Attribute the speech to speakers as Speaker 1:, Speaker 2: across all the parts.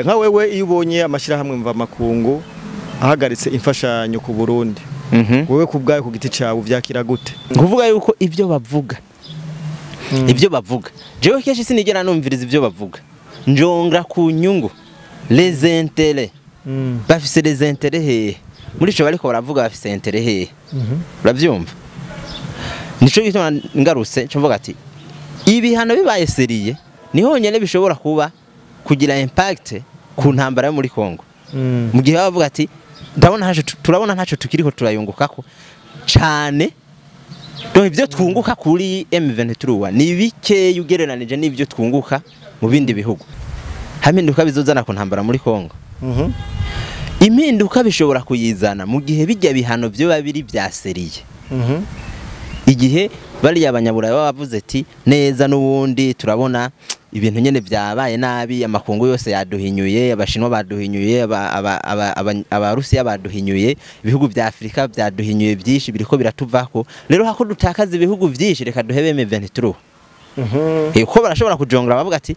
Speaker 1: Nka wewe iyo ubonye amashyirahamwe mvamakungu ahagaritse imfashanyo ku Burundi, wewe ku bwawe ku giti cyawe uvyakira gute?
Speaker 2: Kuvuga yuko ibyo bavuga, ibyo bavuga, jewe kenshi sinigera numviriza ibyo bavuga, njongra ku nyungu, les intérêts. Bafise les intérêts hehe muri ico bariko baravuga? Bafise intérêt hehe? Uravyumva, nico gituma ngarutse nco mvuga ati ibihano bibaye sérieux ni honyene bishobora kuba kugira impact ku ntambara yo muri Congo. Mu gihe baba bavuga ati ndabona ntaco, turabona ntaco tukiriko turayungukako cane, donc ivyo twunguka kuri M23 ni bikeya ugereranije n'ivyo twunguka mu bindi bihugu. Hampinduka bizozana ku ntambara muri Congo, impinduka bishobora kuyizana mu gihe bijya bihano vyo biri vya sérieux, igihe bariya abanyaburayi baba bavuze ati neza n'ubundi turabona ibintu nyene vyabaye nabi, amakungu yose yaduhinyuye, Abashinwa baduhinyuye, Abarusiya baduhinyuye, ibihugu vya Afurika vyaduhinyuye, byinshi biriko biratuvako, rero hako dutakaza ibihugu vyinshi reka duhebe M23. Ko barashobora kujongera bavuga ati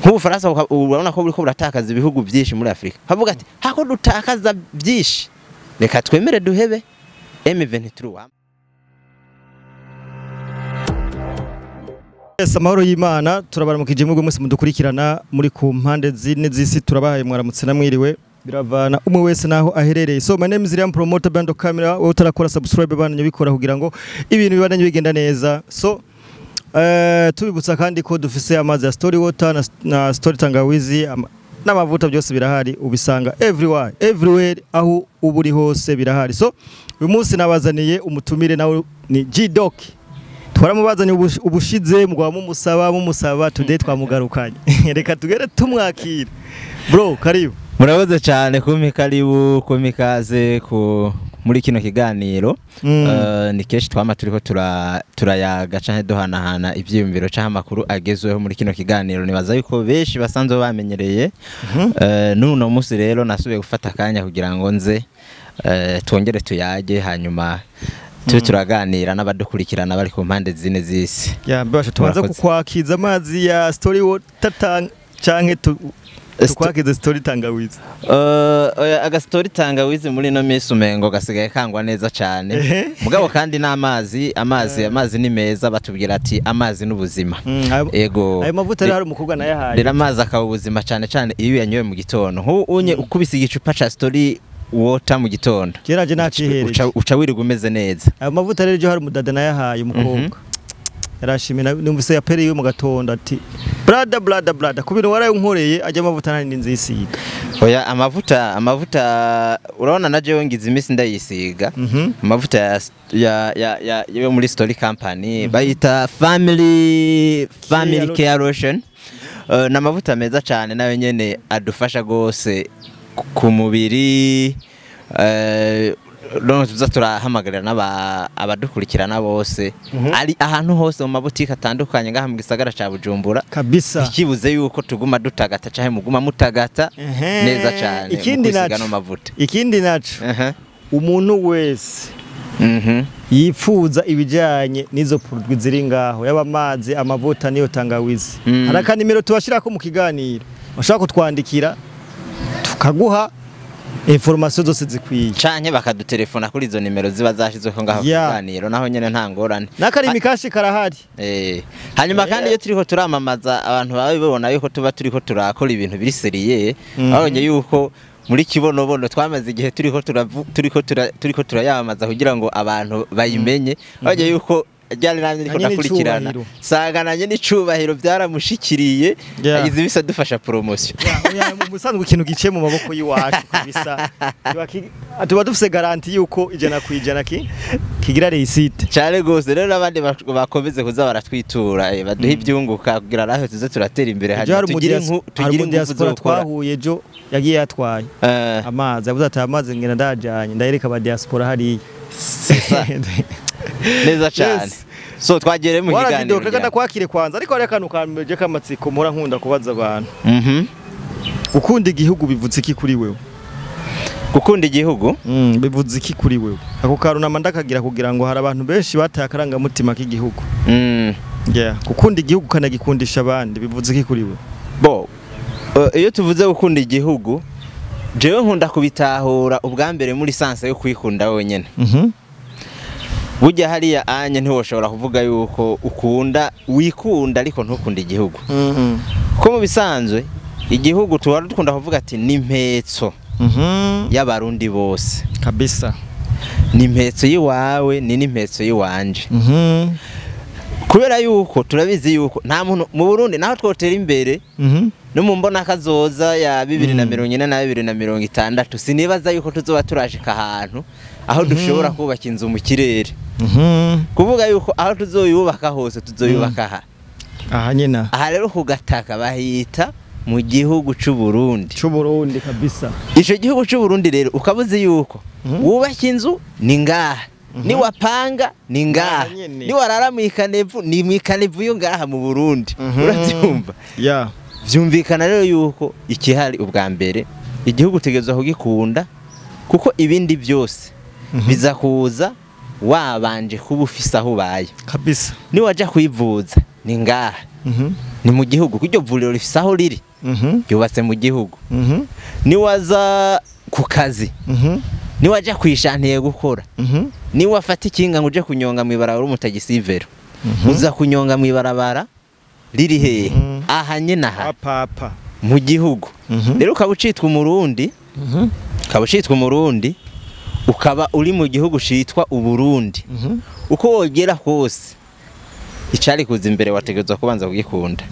Speaker 2: nk'Ubufaransa urabona ko buriko buratakaza ibihugu byinshi muri Afurika, bavuga ati hako dutakaza byinshi reka twemere duhebe M23.
Speaker 1: Yes, amahoro y'Imana, turabaramukije mwebwe mwese mudukurikirana muri ku mpande zine z'isi. Turabahaye mwaramutse namwiriwe, biravana umwe wese naho aherereye. So my name is Liam Promoter Bando Camera. Wowe utarakora subscribe, bana bikora kugira ngo ibintu bibandanye bigenda neza. So tubibutsa kandi ko dufise amazi ya Story Water na Story Tangawizi n'amavuta, byose birahari, ubisanga everywhere, everywhere, aho uba uri hose birahari. So uyu munsi nabazaniye umutumire, nawe ni G-Doc. Twaramubazanye ubushize mugwa mumusaba mumusaba, today twamugarukanye, reka tugere tumwakira. Bro, karibu.
Speaker 2: Murakoze cyane kumpa karibu, kumpa ikaze ku muri kino kiganiro. Ni kenshi twama turiko turayaga canke duhanahana ivyiyumviro canke amakuru agezweho muri kino kiganiro. Nibaza yuko benshi basanzwe bamenyereye. N'uno musi rero nasubiye gufata akanya kugira ngo nze twongere tuyage, hanyuma tube turaganira n'abadukurikirana bari ku mpande zine z'isi.
Speaker 1: Ya mbasha tubanza
Speaker 2: Murakoze.
Speaker 1: Kukwakiza amazi ya Story Water canke tukwakize Story Tangawizi?
Speaker 2: Oya, agastori tangawizi muri ino minsi umengo gasigaye kangwa neza cyane. Mugabo kandi n'amazi, amazi ni meza, batubwira ati amazi n'ubuzima. Ego.
Speaker 1: Ayo mavuta rero hari umukobwa nayahaye.
Speaker 2: Rero amazi akaba ubuzima, cyane cyane iyo uyanyoye mu gitondo, nk'ubu unye ukubise igicupa ca Story Water mu gitondo,
Speaker 1: Kera je nacihereje.
Speaker 2: uca wirirwa umeze neza.
Speaker 1: Ayo mavuta rero ejo hari umudada nayahaye, umukobwa yarashimye, numvise yapere mu gatondo ati brother, brother, brother, ku bintu warayunkoreye, ajya amavuta nari nzisiga.
Speaker 2: Oya, amavuta urabona na jewe ngize iminsi ndayisiga. Amavuta ya yo muri Story Company bayita Family
Speaker 1: Care.
Speaker 2: Care Lotion. Ni amavuta meza cyane nayo nyene adufasha gose ku mubiri. None tuza turahamagarira abadukurikirana bose, ari ahantu hose mu mabutike atandukanye ngaha mu gisagara ca Bujumbura, ikibuze yuko tuguma dutagata canke muguma mutagata neza cyane mu
Speaker 1: Ikindi
Speaker 2: kwisiga
Speaker 1: naco
Speaker 2: no mavuta.
Speaker 1: Ikindi naco, umuntu wese yifuza ibijyanye n'izo produits ziri ngaho, yaba amazi, amavuta n'iyo tangawizi, hari akanimero tubashirako mu kiganiro, bashobora kutwandikira tukaguha information zose zikwiye.
Speaker 2: Canke bakadutelefona kuri izo nimero ziba zashizweho ngaho ku kiganiro, naho nyene nta ngorane.
Speaker 1: N'akarimi kashi karahari.
Speaker 2: Hanyuma kandi iyo turiko turamamaza, abantu baba bibona yuko tuba turiko turakora ibintu biri sérieux. Babonye yuko muri Kibonobono twamaze igihe turiko turayamamaza kugira ngo abantu bayimenye. Babonye yuko ryari nanjye ndiko
Speaker 1: Nanye
Speaker 2: ndakurikirana
Speaker 1: n'icubahiro.
Speaker 2: sanga nanye n'icubahiro byaramushikiriye, agize ibisa dufasha promotion.
Speaker 1: Oya, mu busanzwe ikintu giciye mu maboko y'iwacu kabisa tuba dufise garantie yuko 100% kigira réussite.
Speaker 2: Cyane gose. Rero n'abandi bakomeze kuza baratwitura, baduhe ibyunguka kugira nawe tuze turatera imbere,
Speaker 1: Ejo
Speaker 2: hanyuma
Speaker 1: hari
Speaker 2: tugire
Speaker 1: hari
Speaker 2: tugire ingufu zo
Speaker 1: umudiaspora
Speaker 2: gukora.
Speaker 1: twahuye ejo yagiye yatwaye amazi, yavuze ati amazi ngenda ndajanye ndayereka aba diaspora hariya.
Speaker 2: C'est ça. Neza cyane.
Speaker 1: Yes.
Speaker 2: So twagere mu
Speaker 1: Wara
Speaker 2: kiganiro.
Speaker 1: video, reka ndakwakire kwanza, ariko hari akantu kambeje k'amatsiko mpora nkunda kubaza abantu. Gukunda igihugu bivuze iki kuri wewe?
Speaker 2: Gukunda igihugu?
Speaker 1: Bivuze iki kuri wewe? Ako kantu nama ndakagira kugira ngo hari abantu benshi bataye akarangamutima k'igihugu. Yeah, gukunda igihugu ukanagikundisha abandi bivuze iki kuri wewe?
Speaker 2: Bo. Iyo tuvuze gukunda igihugu, jewe nkunda kubitahura ubwa mbere muri sens yo kwikunda wenyene. Burya hariya anye ntiwoshobora kuvuga yuko ukunda wikunda ariko ntukunde igihugu. Ko mu bisanzwe igihugu tuba dukunda kuvuga ati ni impetso y'abarundi bose.
Speaker 1: Kabisa.
Speaker 2: Ni impetso y'iwawe ni n'impetso y'iwanje. Kubera yuko turabizi yuko nta muntu mu Burundi naho twotera imbere no mu mbona kazoza ya 2040 na 2060, sinibaza yuko tuzoba turashika ahantu aho dushobora kubaka inzu mu kirere. Kuvuga yuko aho tuzoyubaka hose tuzoyubaka aha.
Speaker 1: Aha nyina.
Speaker 2: Aha rero kugataka bahita mu gihugu c'u Burundi.
Speaker 1: C'u Burundi kabisa.
Speaker 2: Ico gihugu c'u Burundi rero ukabuze yuko wubaka inzu ni ngaha, ni wapanga ni ngaha, ni warara mu ikanevu ni mu ikanevu yo ngaha mu Burundi. Uravyumva?
Speaker 1: Yeah.
Speaker 2: Vyumvikana rero yuko ikihari ubwa mbere igihugu tegezwa kugikunda, kuko ibindi byose biza kuza wabanje kuba ufise aho ubaye.
Speaker 1: Kabisa.
Speaker 2: Ni waja kwivuza ni ngaha. Ni mu gihugu, kuko vuriro rifise aho riri. Yubatse mu gihugu. Ni waza ku kazi. Ni waja kwishantiye gukora. Ni wafata ikinga ngo uje kunyonga mu ibarabara umutagisivero. Uza kunyonga mu ibarabara riri hehe? Aha nyene aha.
Speaker 1: Papa.
Speaker 2: Mu gihugu. Rero ukaba ucitwa umurundi, ukaba ucitwa umurundi, ukaba uri mu gihugu citwa Uburundi. Uko wogera kose icari kuza imbere wategerezwa kubanza kugikunda.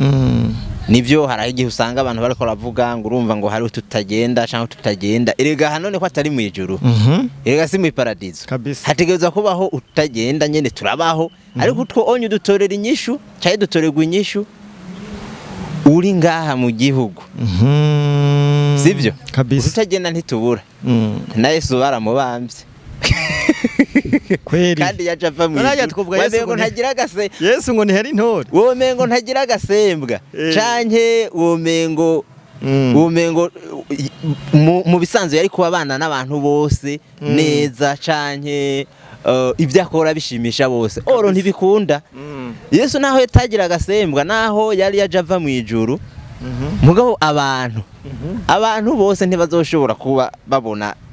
Speaker 2: Nivyo hari igihe usanga abantu bariko baravuga ngo urumva ngo hari tutagenda cyangwa tutagenda. Erega hanone ko atari mu ijuru. Erega si mu paradizo. Hategerezwa kubaho utagenda nyene turabaho, ariko utwo onye dutorera inyishu, cyaye dutorerwa inyishu uri ngaha mu gihugu. Sivyo?
Speaker 1: Kabisa.
Speaker 2: Utagenda ntitubura. Na Yesu baramubamvye.
Speaker 1: Kweli.
Speaker 2: Kandi yaje ava mu ijuru.
Speaker 1: Yesu ngo
Speaker 2: ntagira agase.
Speaker 1: Yesu ngo ntihari intore.
Speaker 2: Womengo ntagira agasembwa. Canke womengo womengo mu bisanzwe yari kuba abana n'abantu bose neza, canke ibyo akora bishimisha bose. Oro ntibikunda. Yesu naho yatagira agasembwa, naho yari yaje ava mu ijuru, mugabo abantu bose ntibazoshobora kuba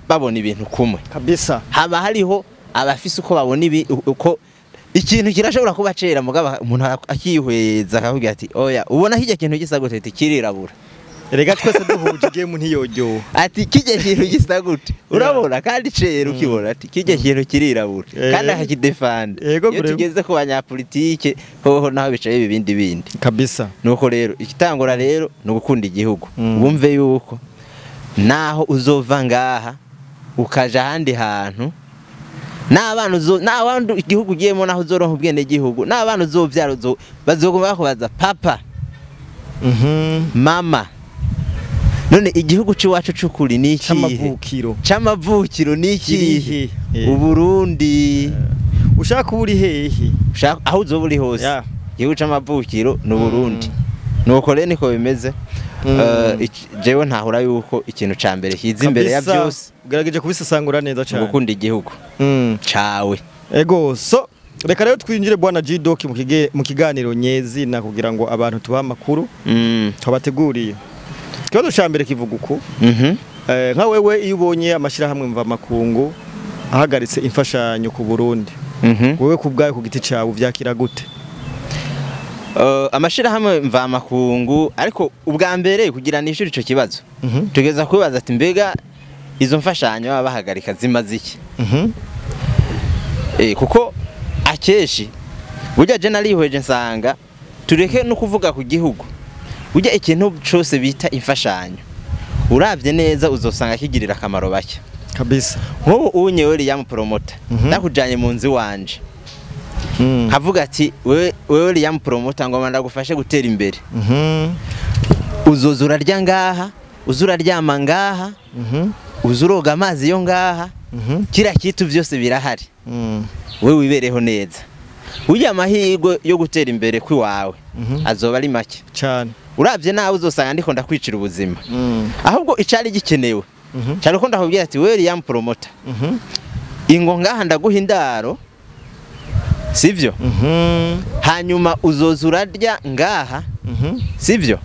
Speaker 2: babona ibintu kumwe.
Speaker 1: Kabisa.
Speaker 2: Haba hariho abafise uko babona ibi, uko ikintu kirashobora kuba cera, mugabo umuntu akihweza akavuga ati oya ubona kijya kintu gisa gute, ati kirirabura.
Speaker 1: Erega twese duhuje game ntiyojyoha.
Speaker 2: Ati kijya kintu gisa gute, urabona kandi cera ukibona ati kijya kintu kirirabura, kandi akakidefanda. Iyo tugeze ku banyapolitike hoho naho bicaye ibindi bindi.
Speaker 1: Kabisa.
Speaker 2: Nuko rero ikitangura rero ni ugukunda igihugu. Wumve yuko naho uzova ngaha ukaja ahandi hantu, n'abana uzo n'abandi igihugu ugiyemo naho uzoronka ubwene gihugu, n'abana uzovyara bazoguma bakubaza papa, mama. None igihugu c'iwacu c'ukuri ni ikihe?
Speaker 1: C'amavukiro.
Speaker 2: C'amavukiro ni ikihe? Uburundi.
Speaker 1: Ushaka kuba uri hehe?
Speaker 2: Ushaka aho uzoba uri hose. Igihugu c'amavukiro ni Uburundi. Nuko rero niko bimeze. Jewe ntahura yuko ikintu ca mbere kiza imbere ya byose,
Speaker 1: ugerageje kubisesangura neza cyane,
Speaker 2: gukunda igihugu cawe.
Speaker 1: Ego, so reka rero twinjire bwana G-Doc mu kiganiro nyezina kugira ngo abantu tubahe amakuru tubateguriye. Ikibazo ca mbere kivuga uku: nka wewe iyo ubonye amashirahamwe mvamakungu ahagaritse imfashanyo ku Burundi, wewe ku bwawe ku giti cawe uvyakira gute?
Speaker 2: Amashirahamwe mvamakungu, ariko ubwa mbere kugira nishuri ico kibazo tugeza kubaza ati mbega izo mfashanyo baba bahagarika zimaze iki? Kuko akeshi burya je narihweje nsanga tureke no kuvuga ku gihugu, burya ikintu cose bita imfashanyo uravye neza uzosanga kigirira akamaro bake.
Speaker 1: Kabisa.
Speaker 2: Nk'ubu unyewe Liam Promoter nakujanye mu nzu wanje, nkavuga ati wewe Liam Promoter ngoma ndagufashe gutera imbere, uzoza urarya ngaha, uza uraryama ngaha, uza uroga amazi yo ngaha, kiriya kitu byose birahari, wewe wibereho neza. Burya amahirwe yo gutera imbere kwiwawe azoba ari make
Speaker 1: cyane.
Speaker 2: Uravye nawe uzosanga ndiko ndakwicira ubuzima. Ahubwo icari gikenewe cyane ko ndakubwira ati wewe Liam Promoter, ingo ngaha ndaguha indaro, sivyo? Hanyuma uzoza urarya ngaha, sivyo?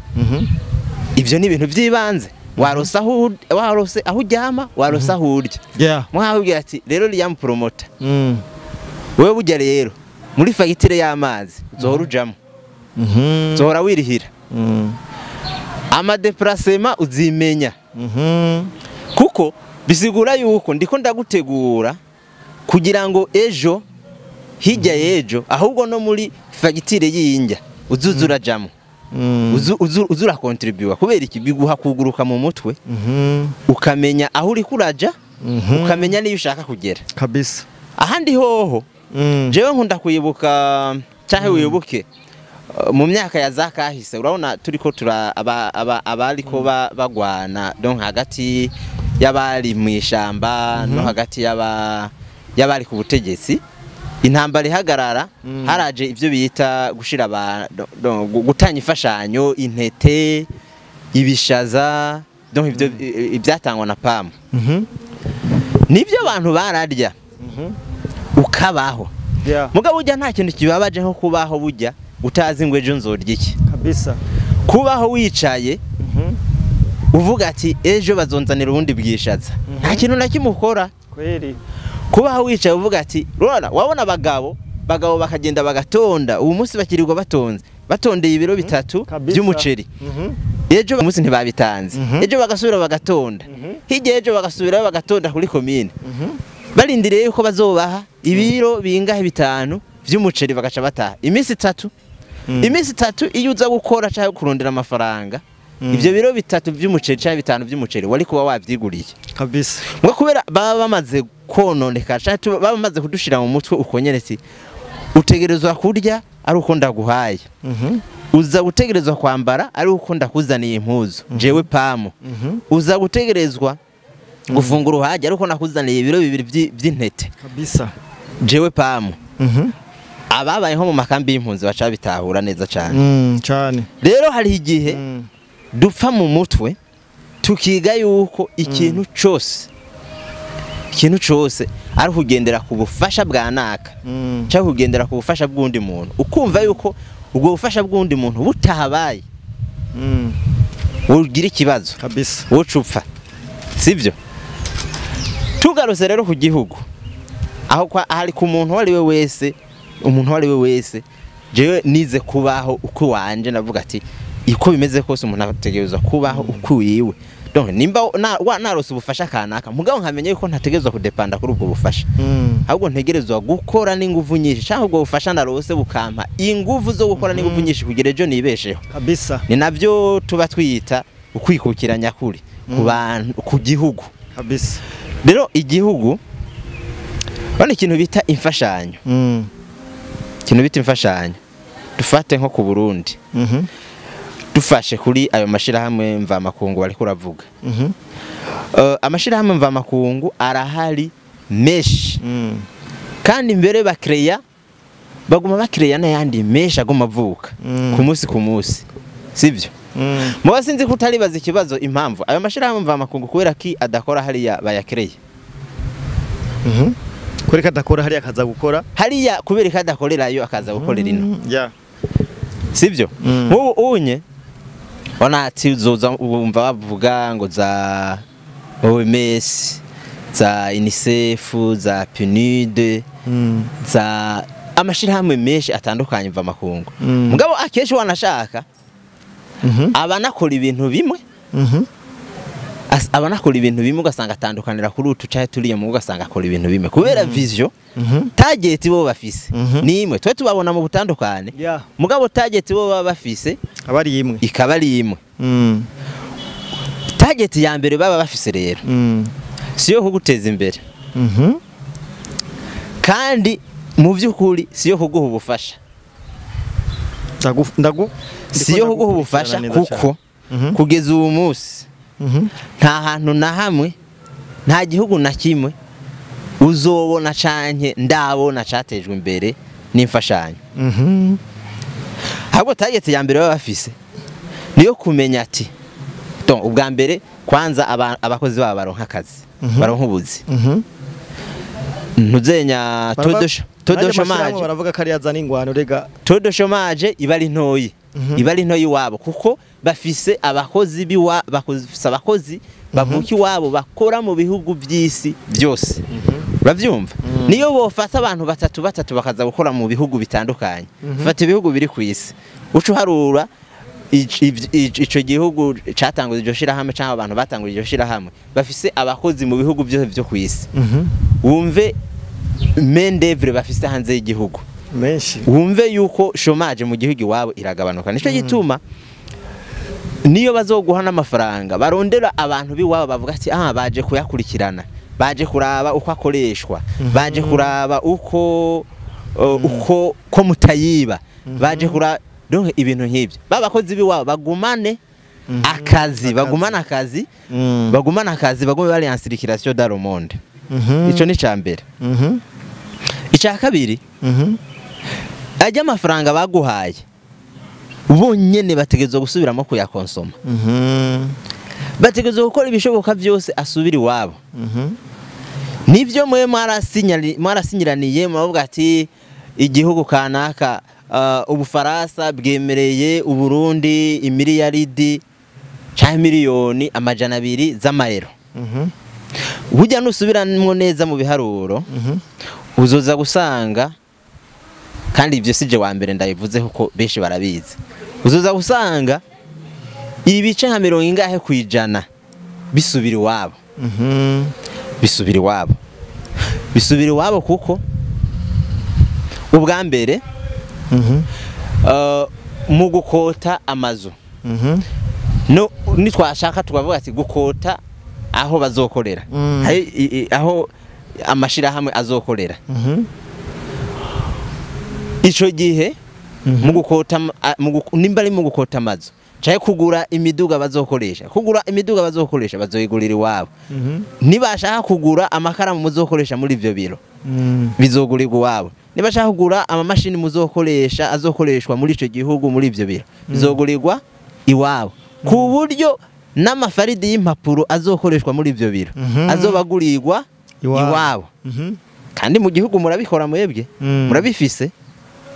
Speaker 2: Ivyo ni ibintu by'ibanze. Warose aho warose aho uryama, warose aho urya. Mwahubwira ati rero Liam Promoter, wewe burya rero muri fagitire y'amazi uzohora ujamo, uzohora wirihira, amadeplacement uzimenya, kuko bisigura yuko ndiko ndagutegura kugira ngo ejo hirya y'ejo ahubwo no muri fagitire y'injya uzuzura jamo, uzura contribute. Kubera iki? Biguha kuguruka mu mutwe, ukamenya aho uri kuraja, ukamenya niyo ushaka kugera
Speaker 1: kabisa.
Speaker 2: Ahandi hoho jewe nkunda kuyibuka cyahe wibuke mu myaka ya zakahise, urabona turiko tura abariko bagwana donc hagati y'abari mu ishamba no hagati y'abari ku butegetsi, intambara ihagarara, haraje ivyo bita gushira gutanga imfashanyo, intete, ibishaza, donc ivyo ibyatangwa na PAM. Nivyo abantu bararya ukabaho. Mugabo burya nta kintu kibabaje nko kubaho burya utazi ngo ejo nzorya iki
Speaker 1: kabisa.
Speaker 2: Kubaho wicaye uvuga ati ejo bazonzanira ubundi bwishaza, nta kintu na kimwe ukora
Speaker 1: kweri.
Speaker 2: Kubaho wicaye uvuga ati rora wabona abagabo bakagenda bagatonda ubu munsi bakirirwa batonze batondeye ibiro bitatu by'umuceri, ejo munsi ntibabitanze, ejo bagasubira bagatonda, hirya ejo bagasubira bagatonda kuri commune, barindiriye yuko bazobaha ibiro bingahe bitanu vy'umuceri, bagaca bataha iminsi itatu. Iminsi itatu iyo uza gukora cyangwa kurondera amafaranga, ivyo biro bitatu vy'umuceri cyangwa bitanu vy'umuceri wari kuba wavyiguriye
Speaker 1: kabisa.
Speaker 2: Ngo kubera baba bamaze kononeka cyangwa baba bamaze kudushira mu mutwe ukonyeretse, utegerezwa kurya ari uko ndaguhaye, uza gutegerezwa kwambara ari uko ndakuzaniye impuzu jewe PAM, uza gutegerezwa gufungura uhaje ari uko nakuzaniye ibiro bibiri by'intete
Speaker 1: kabisa
Speaker 2: jewe PAM. Ababaye nko mu makambi y'impunzi baca bitahura neza cyane.
Speaker 1: Cyane.
Speaker 2: Rero hari igihe dupfa mu mutwe tukiga yuko ikintu cyose ari kugendera ku bufasha bwa naka cyangwa kugendera ku bufasha bw'undi muntu, ukumva yuko ubwo bufasha bw'undi muntu butahabaye ugira ikibazo
Speaker 1: kabisa,
Speaker 2: ucupfa, sivyo? Tugarutse rero ku gihugu aho hari ku muntu wari we wese, umuntu wari we wese, jewe nize kubaho uko wanje, navuga ati iko bimeze kose umuntu ategerezwa kubaho uko wiwe. Donc nimba narose ubufasha kanaka, mugabo nkamenye yuko ntategerezwa kudepanda kuri ubwo bufasha, ahubwo ntegerezwa gukora n'inguvu nyinshi, cyangwa ubwo bufasha narose bukampa inguvu zo gukora n'inguvu nyinshi kugira ejo nibesheho
Speaker 1: kabisa.
Speaker 2: Ni navyo tuba twiyita ukwikukira nyakuri ku bantu, ku gihugu
Speaker 1: kabisa.
Speaker 2: Rero igihugu bane ikintu bita imfashanyo, ikintu bita imfashanyo dufate nko ku Burundi, dufashe kuri ayo mashirahamwe mvamakungu bariko uravuga. Amashirahamwe mvamakungu arahari menshi, kandi mbere bakreya baguma bakreya n'ayandi menshi aguma avuka ku munsi ku munsi, sivyo? Muba sinzi ko utaribaza ikibazo impamvu ayo mashirahamwe mvamakungu kubera ki adakora hariya bayakreye.
Speaker 1: Kubera adakora hariya akaza gukora
Speaker 2: hariya, kubera ko adakorerayo akaza gukorera ino. Sivyo? Nk'ubu unye ati uzoza wumva bavuga ngo za OMS, za UNICEF, za PNUD, za amashirahamwe menshi atandukanye mva makungu. Mugabo akenshi wanashaka abanakora ibintu bimwe, abanakora ibintu bimwe ugasanga atandukanira kuri utu cyahe turiye mu ugasanga akora ibintu bimwe kubera vision target bo bafise ni imwe. Twe tubabona mu butandukane, mugabo target bo baba bafise
Speaker 1: abari imwe,
Speaker 2: ikaba ari imwe. Target ya mbere baba bafise rero siyo kuguteza imbere, kandi mu by'ukuri siyo kuguha ubufasha, siyo kuguha ubufasha, kuko kugeza ubu munsi nta hantu na hamwe, nta gihugu na kimwe uzobona canke ndabona catejwe imbere n'imfashanyo. Ahubwo target ya mbere baba bafise niyo kumenya ati donc ubwa mbere kwanza abakozi baba baronka akazi, baronka ubuzi. Ntuzenya todo chômage
Speaker 1: baravuga ko ari yazana ingwano rega,
Speaker 2: todo chômage iba ari ntoyi. Iba ari nto y'iwabo kuko bafise abakozi biwa bafise abakozi bavuka iwabo bakora mu bihugu by'isi byose. Uravyumva? Niyo bofata abantu batatu batatu bakaza gukora mu bihugu bitandukanye, fata ibihugu biri ku isi, uca uharura ico gihugu catanguje iryo shirahamwe canke abantu batanguje iryo shirahamwe bafise abakozi mu bihugu byose byo ku isi, wumve main d'oeuvre bafise hanze y'igihugu
Speaker 1: menshi,
Speaker 2: wumve yuko chômage mu gihugu iwabo iragabanuka. Nico gituma niyo bazoguha n'amafaranga barondera abantu biwabo bavuga ati ah, baje kuyakurikirana, baje kuraba uko akoreshwa, baje kuraba uko uko ko mutayiba, baje kuraba donc ibintu nk'ibyo. Babakozi biwabo bagumane akazi, bagumane akazi, bagumane akazi, bagume bari en circulation dans le monde. Ico ni icambere. Ica kabiri, ajya amafaranga baguhaye bonyene bategerezwa gusubiramo kuyakonsoma, bategerezwa gukora ibishoboka byose asubira iwabo. Nivyo mwe mwarasinyiraniye muravuga ati igihugu kanaka, Ubufaransa bwemereye Uburundi imiliyaridi canke 200 miliyoni z'amayero. Burya nusubiramwo neza mu biharuro, uzoza gusanga, kandi ibyo sije wa mbere ndabivuze kuko benshi barabizi, uzoza gusanga ibice nka 50% bisubira iwabo. Bisubira iwabo, bisubira iwabo kuko ubwa mbere, mu gukota amazu, no nitwashaka tukavuga ati gukota aho bazokorera, hari aho amashirahamwe azokorera, ico gihe mu gukota nimba ari mu gukota amazu canke kugura imiduga bazokoresha, kugura imiduga bazokoresha bazoyigurira iwabo. Nibashaka kugura amakaramu muzokoresha muri ivyo biro, bizogurirwa iwabo. Nibashaka kugura amamashini muzokoresha azokoreshwa muri ico gihugu muri ivyo biro, bizogurirwa iwabo, ku buryo n'amafaridi y'impapuro azokoreshwa muri ivyo biro azobagurirwa
Speaker 1: iwabo.
Speaker 2: Iwabo. Kandi mu gihugu murabikora mwebwe, murabifise,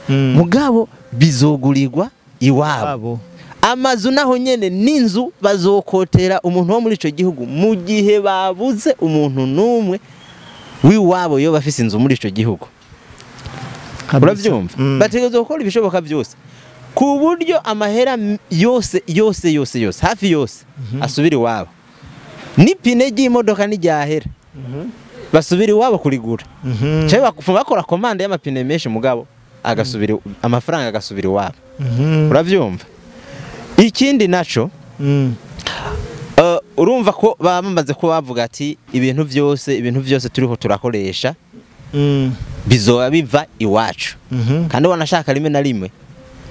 Speaker 2: mugabo bizogurirwa iwabo.
Speaker 1: Iwabo.
Speaker 2: Amazu naho nyene n'inzu bazokotera umuntu wo muri ico gihugu mu gihe babuze umuntu n'umwe w'iwabo yo bafise inzu muri ico gihugu. Uravyumva? Bategerezwa gukora ibishoboka byose ku buryo amahera yose yose yose yose, hafi yose, asubira iwabo. N'ipine ry'imodoka n'iryahera, basubira iwabo kurigura, canke bakora commande y'amapine menshi, mugabo agasubira, amafaranga agasubira iwabo. Uravyumva? Ikindi naco, urumva ko baba bamaze ko bavuga ati ibintu byose, ibintu byose turiho turakoresha bizoba biva iwacu. Kandi wanashaka rimwe na rimwe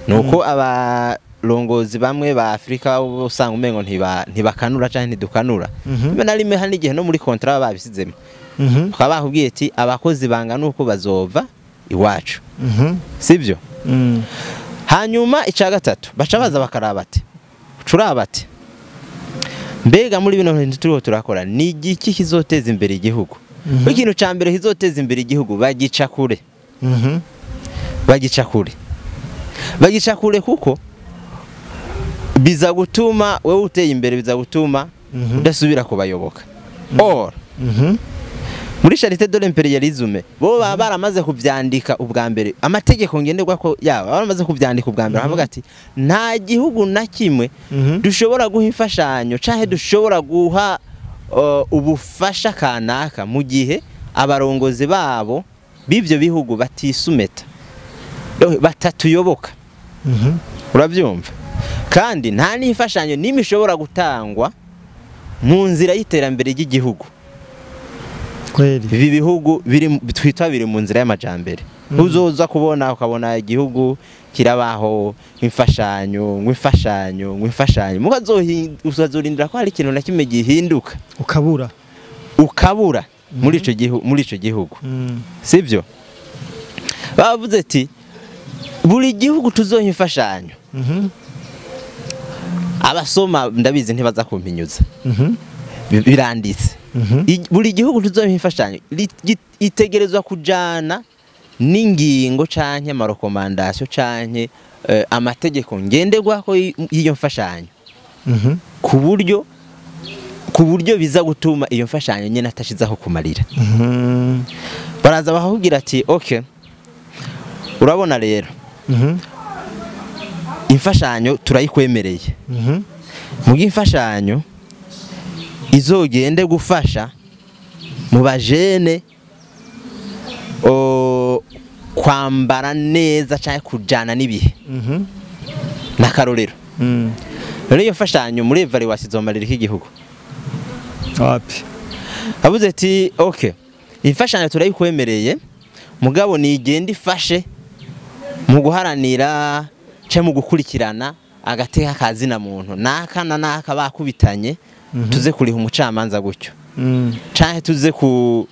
Speaker 2: nuko abarongozi bamwe ba Afrika bo usanga umengo ntibakanura canke ntidukanura. Rimwe na rimwe hari n'igihe no muri contrat baba babisizemo, bakaba bakubwiye ati abakozi bangana uko bazova iwacu, sibyo? Hanyuma icya gatatu, baca baza bakaraba ati, curaba ati mbega muri bino bintu turiho turakora ni igiki kizoteza imbere igihugu? Ikintu cya mbere kizoteza imbere igihugu bagica kure. Bagica kure, bagica kure, kuko biza gutuma wewe uteye imbere, biza gutuma udasubira kubayoboka. Or muri Charte de l'impérialisme bo baba baramaze kuvyandika ubwa mbere, amategeko ngenderwa ko yaba baramaze kuvyandika ubwa mbere, baravuga ati nta gihugu na kimwe dushobora guha imfashanyo canke dushobora guha ubufasha kanaka mu gihe abarongozi babo b'ivyo bihugu batisumeta, donc batatuyoboka. Uravyumva? Kandi nta n'imfashanyo n'imwe ishobora gutangwa mu nzira y'iterambere ry'igihugu. Ibi bihugu biri twita biri mu nzira y'amajambere, uzoza kubona ukabona igihugu kirabaho imfashanyo ngo imfashanyo ngo imfashanyo, ukazorindira ko hari ikintu na kimwe gihinduka,
Speaker 1: ukabura.
Speaker 2: Ukabura muri ico gihugu, muri ico gihugu. Sibyo? Bavuze ati buri gihugu tuzoha imfashanyo, abasoma ndabizi ntibaza kumpinyuza, biranditse. Buri gihugu tuzoha imfashanyo itegerezwa kujana n'ingingo canke ama recommandations canke amategeko ngenderwako y'iyo mfashanyo, ku buryo biza gutuma iyo mfashanyo nyine atashizaho kumarira. Baraza bakakubwira ati: "Okay, urabona rero, imfashanyo turayikwemereye, mu imfashanyo izogende gufasha mu bajene kwambara neza cyangwa kujana n'ibihe." N'akarorero, rero iyo mfashanyo muri évaluation izomarira iki igihugu?
Speaker 1: Wapi.
Speaker 2: Avuze ati: "Okay, imfashanyo turayikwemereye, mugabo nigenda ifashe mu guharanira cyangwa mu gukurikirana agateka kazina muntu, naka na naka bakubitanye, tuze kuriha umucamanza gutyo, canke tuze ku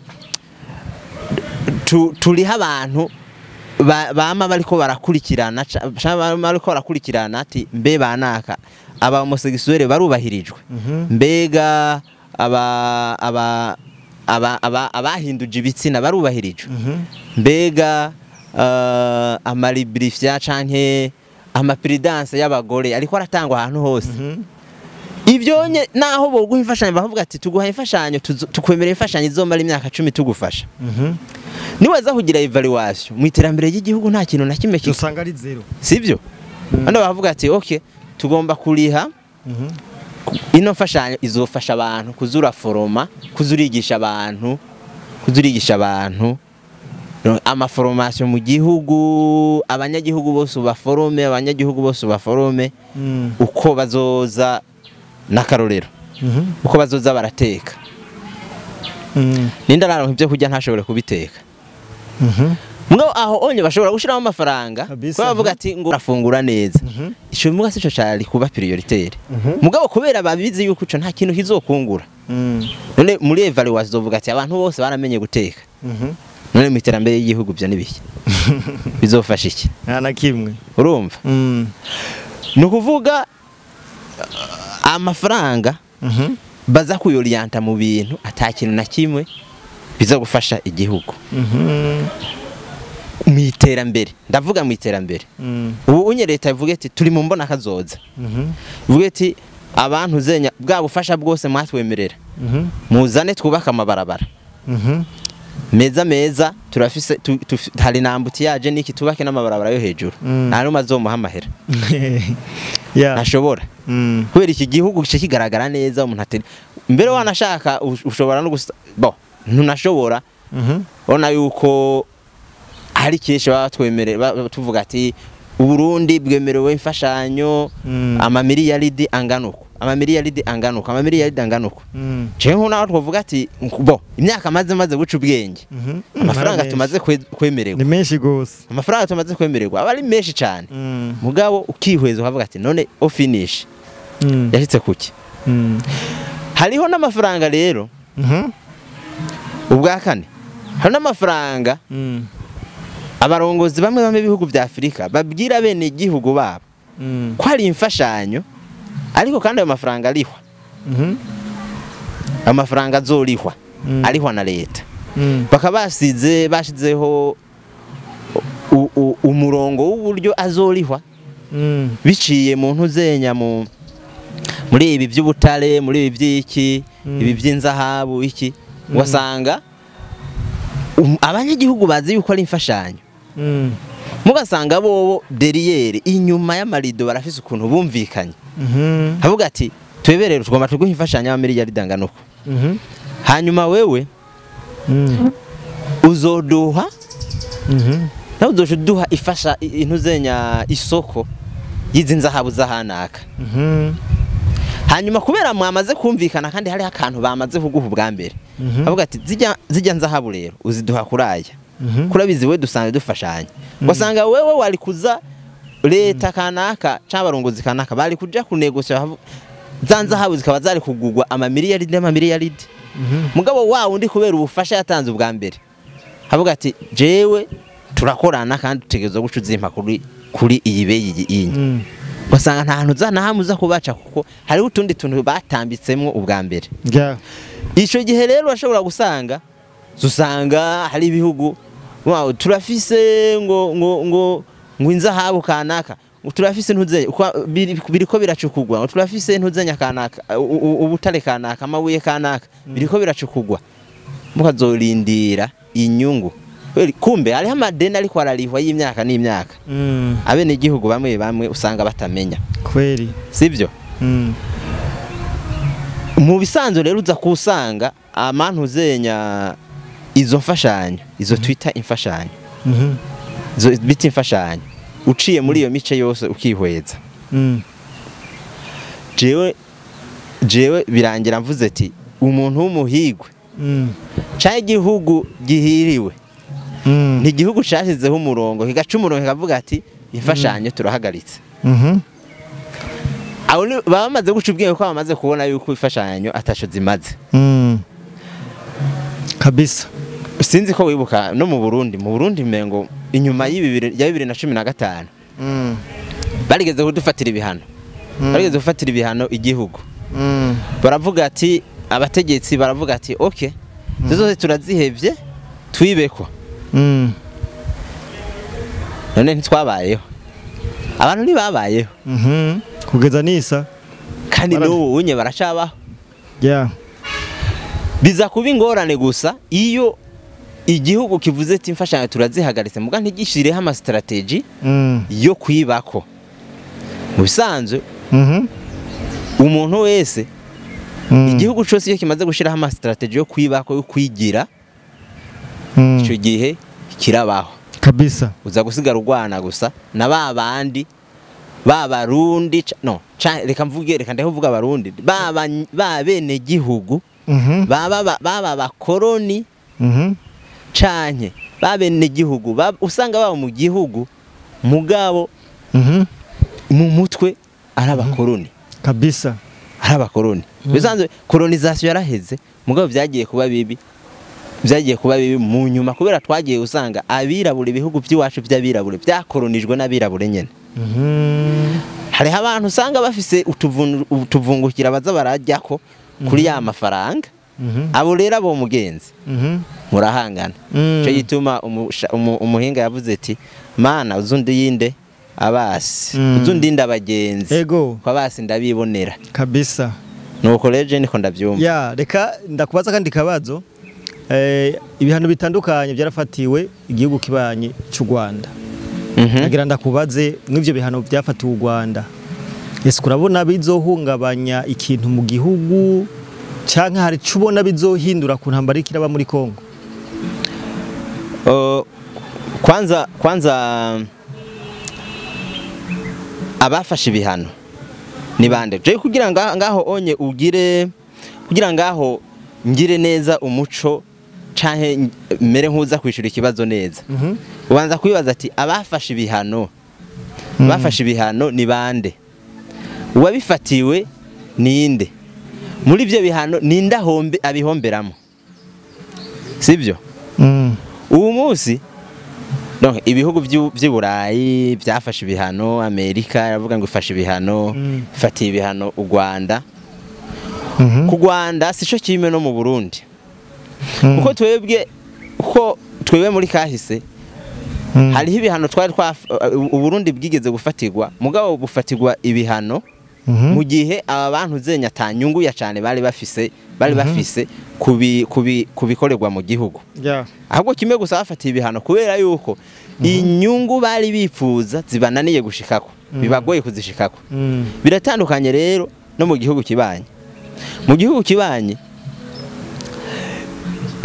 Speaker 2: turiha abantu bama bariko barakurikirana, canke bama bariko barakurikirana ati mbe banaka aba homosexuel barubahirijwe, mbega aba aba aba aba abahinduje ibitsina barubahirijwe, mbega ama lubrifiants canke ama Prudence y'abagore ariko aratangwa ahantu hose." Ibyo nye naho boguha imfashanyo, bavuga ati: "Tuguha imfashanyo, tukwemerera imfashanyo izomara imyaka 10 tugufasha." Niwaza kugira évaluation mu iterambere ry'igihugu, nta kintu na kimwe
Speaker 1: Usanga ari zéro.
Speaker 2: Sibyo? Hano bavuga ati: "Okay, tugomba kuriha ino mfashanyo, izofasha abantu kuzura foroma, kuzurigisha abantu ama formation mu gihugu, abanyagihugu bose ubaforome, abanyagihugu bose ubaforome uko bazoza, n'akarorero, uko bazoza barateka." Ninde araronka ibyo kurya ntashobore kubiteka? Mwo aho onye bashobora gushiramo amafaranga kuko bavuga ati ngo urafungura neza. Ico muga sico cari kuba prioritaire, mugabo kubera babizi yuko ico nta kintu kizokungura. None muri évaluation zovuga ati abantu bose baramenye guteka. None mu iterambere ry'igihugu byo nibiki bizofasha iki?
Speaker 1: Nta na kimwe.
Speaker 2: Urumva, ni ukuvuga amafaranga baza kuyoriyanta mu bintu ata kintu na kimwe biza gufasha igihugu mu iterambere. Ndavuga mu iterambere. Ubu unye leta ivuga ati turi mu mbona kazoza, ivuga ati abantu zenya bwa bufasha bwose mwatwemerera, muzane twubake amabarabara meza meza, turafise hari n'embouteillage niki, tubake n'amabarabara yo hejuru. Nta numwe azomuha amahera. Ntashobora, kubera iki gihugu gice kigaragara neza. Umuntu atari mbere wanashaka ushobora no gusa bo ntunashobora. Ubona yuko hari kenshi baba batwemerera, tuvuga ati Uburundi bwemerewe imfashanyo amamiliyaridi angana uko, amamiliyaridi angana uko, amamiliyaridi angana uko. Jewe nko naho twavuga ati bo imyaka maze guca ubwenge, amafaranga tumaze kwemererwa
Speaker 1: Ni menshi gose.
Speaker 2: Amafaranga tumaze kwemererwa aba ari menshi cyane, mugabo ukihweza ukavuga ati none au finish yashitse kuki? Hariho n'amafaranga rero, ubwa kane, hari n'amafaranga abarongozi bamwe bamwe b'ibihugu vya Afurika babwira bene igihugu babo ko hari imfashanyo, ariko kandi ayo mafaranga arihwa, amafaranga azorihwa, arihwa na leta. Bakaba basize bashizeho umurongo w'uburyo azorihwa biciye mu ntuzenya mu muri ibi by'ubutare, muri ibi by'iki, ibi by'inzahabu iki. Ugasanga abanyagihugu bazi yuko ari imfashanyo, mugasanga bobo derrière, inyuma y'amarido, barafise ukuntu bumvikanye, havuga ati tweberere tugomba tuguha imfashanyo y'amamiliyaridi angana uko, hanyuma wewe uzoduha, nawe uzoca uduha ifasha intuzenya isoko y'izi nzahabu z'ahanaka. Hanyuma kubera mwamaze kumvikana kandi hariho akantu bamaze kuguha ubwa mbere, avuga ati zijya nzahabu rero uziduha kuraya, kurabizi we dusanzwe dufashanya. Ugasanga wewe wari kuza leta kanaka cyangwa abarongozi kanaka bari kuja kunegosya za nzahabu zikaba zari kugugwa amamiliyaridi n'amamiliyaridi, mugabo wa wundi kubera ubufasha yatanze ubwa mbere avuga ati jewe turakorana kandi dutegerezwa guca uzimpa kuri iyi beyi iyi. Ugasanga nta hantu za na hamwe uza kubaca kuko hariho utundi tuntu batambitsemwo ubwa mbere. Ico gihe rero urashobora gusanga usanga hari ibihugu, wow, turafise ngo inzahabu kanaka. Turafise ntuzenya biriko biracukugwa, ngo turafise ntuzenya kanaka, ubutare kanaka, amabuye kanaka biriko biracukugwa, mukazorindira inyungu. Kumbe hariho amadeni ariko ararihwa y'imyaka n'imyaka. Abene igihugu bamwe bamwe usanga batamenya.
Speaker 1: Kweli.
Speaker 2: Sivyo? Mu bisanzwe rero uza kusanga amantu zenya izo mfashanyo, izo twita imfashanyo. Izo bita imfashanyo. Uciye muri iyo mice yose ukihweza. Jewe birangira mvuze ati umuntu w'umuhigwe canke igihugu gihiriwe. Ni igihugu cyashyizeho umurongo, kigaca umurongo kikavuga ati imfashanyo turahagaritse. Abo baba bamaze guca ubwenge ko bamaze kubona yuko imfashanyo ataco zimaze.
Speaker 1: Kabisa.
Speaker 2: Sinzi ko wibuka no mu Burundi mengo inyuma ya 2015 barigeze kudufatira ibihano. Barigeze gufatira ibihano igihugu. Baravuga ati abategetsi baravuga ati okay, zose turazihevye twibeko. None ntitwabayeho. Abantu ntibabayeho.
Speaker 1: Kugeza nisa.
Speaker 2: Kandi n'ubu unye baracabaho.
Speaker 1: Yeah.
Speaker 2: Biza kuba ingorane gusa iyo igihugu kivuze ati imfashanyo turazihagaritse muga ntigishireho ama strategy yo kwibako. Mu bisanzwe umuntu wese igihugu cyose iyo kimaze gushiraho ama strategy yo kwibako, yo kwigira, ico gihe kirabaho.
Speaker 1: Kabisa.
Speaker 2: Uza gusigara urwana gusa na babandi babarundi no reka mvuge, reka ndavuga abarundi baba bene gihugu baba bakoroni canke babene gihugu usanga baba mu gihugu mugabo mu mutwe ari abakoroni.
Speaker 1: Kabisa.
Speaker 2: Ari abakoroni. Bisanzwe colonisation yaraheze mugabo vyagiye kuba bibi. Vyagiye kuba bibi mu nyuma kubera twagiye usanga abirabure ibihugu by'iwacu by'abirabure byakoronijwe n'abirabure nyene. Hariho abantu usanga bafise utuvungukira baza barajyako kuri ya mafaranga. Abo rero abo mugenzi murahangana. Cyo gituma umuhinga yavuze ati mana uzundi yinde abasi, uzundi yinde abagenzi.
Speaker 1: Ego.
Speaker 2: Kwa basi ndabibonera.
Speaker 1: Kabisa.
Speaker 2: Nuko rero niko ndavyumva.
Speaker 1: Ya, reka ndakubaza kandi kabazo. Ibihano bitandukanye byarafatiwe igihugu kibanye cy'u Rwanda. Nagira ndakubaze mw'ivyo bihano byafatiwe u Rwanda. Ese urabona bizohungabanya ikintu mu gihugu canke hari cubona bizohindura ku ntambara ikiraba muri Kongo?
Speaker 2: Kwanza abafashe ibihano ni bande? Je kugira ngaho onye ugire, kugira ngaho ngire neza umuco canke mere nkuza kwishura ikibazo neza. Ubanza kwibaza ati abafashe ibihano, abafashe ibihano ni bande? Uwabifatiwe ninde? Muri ivyo bihano ninde ahombe abihomberamo? Sivyo? Ubu munsi donc ibihugu by'i Burayi byafashe ibihano, Amerika yaravuga ngo ifashe ibihano, ifatiye ibihano u Rwanda. Ku Rwanda sico kimwe no mu Burundi. Kuko twebwe uko twebwe muri kahise hariho ibihano twari u Burundi bwigeze gufatirwa, mugabo bufatirwa ibihano mu gihe aba bantu zenya tanyungu ya cyane bari bafise kubikorerwa mu gihugu. Ahubwo kimwe gusa bafatiye ibihano kubera yuko inyungu bari bifuza zibananiye gushikako, bibagoye kuzishikako. Biratandukanye rero no mu gihugu kibanye. Mu gihugu kibanye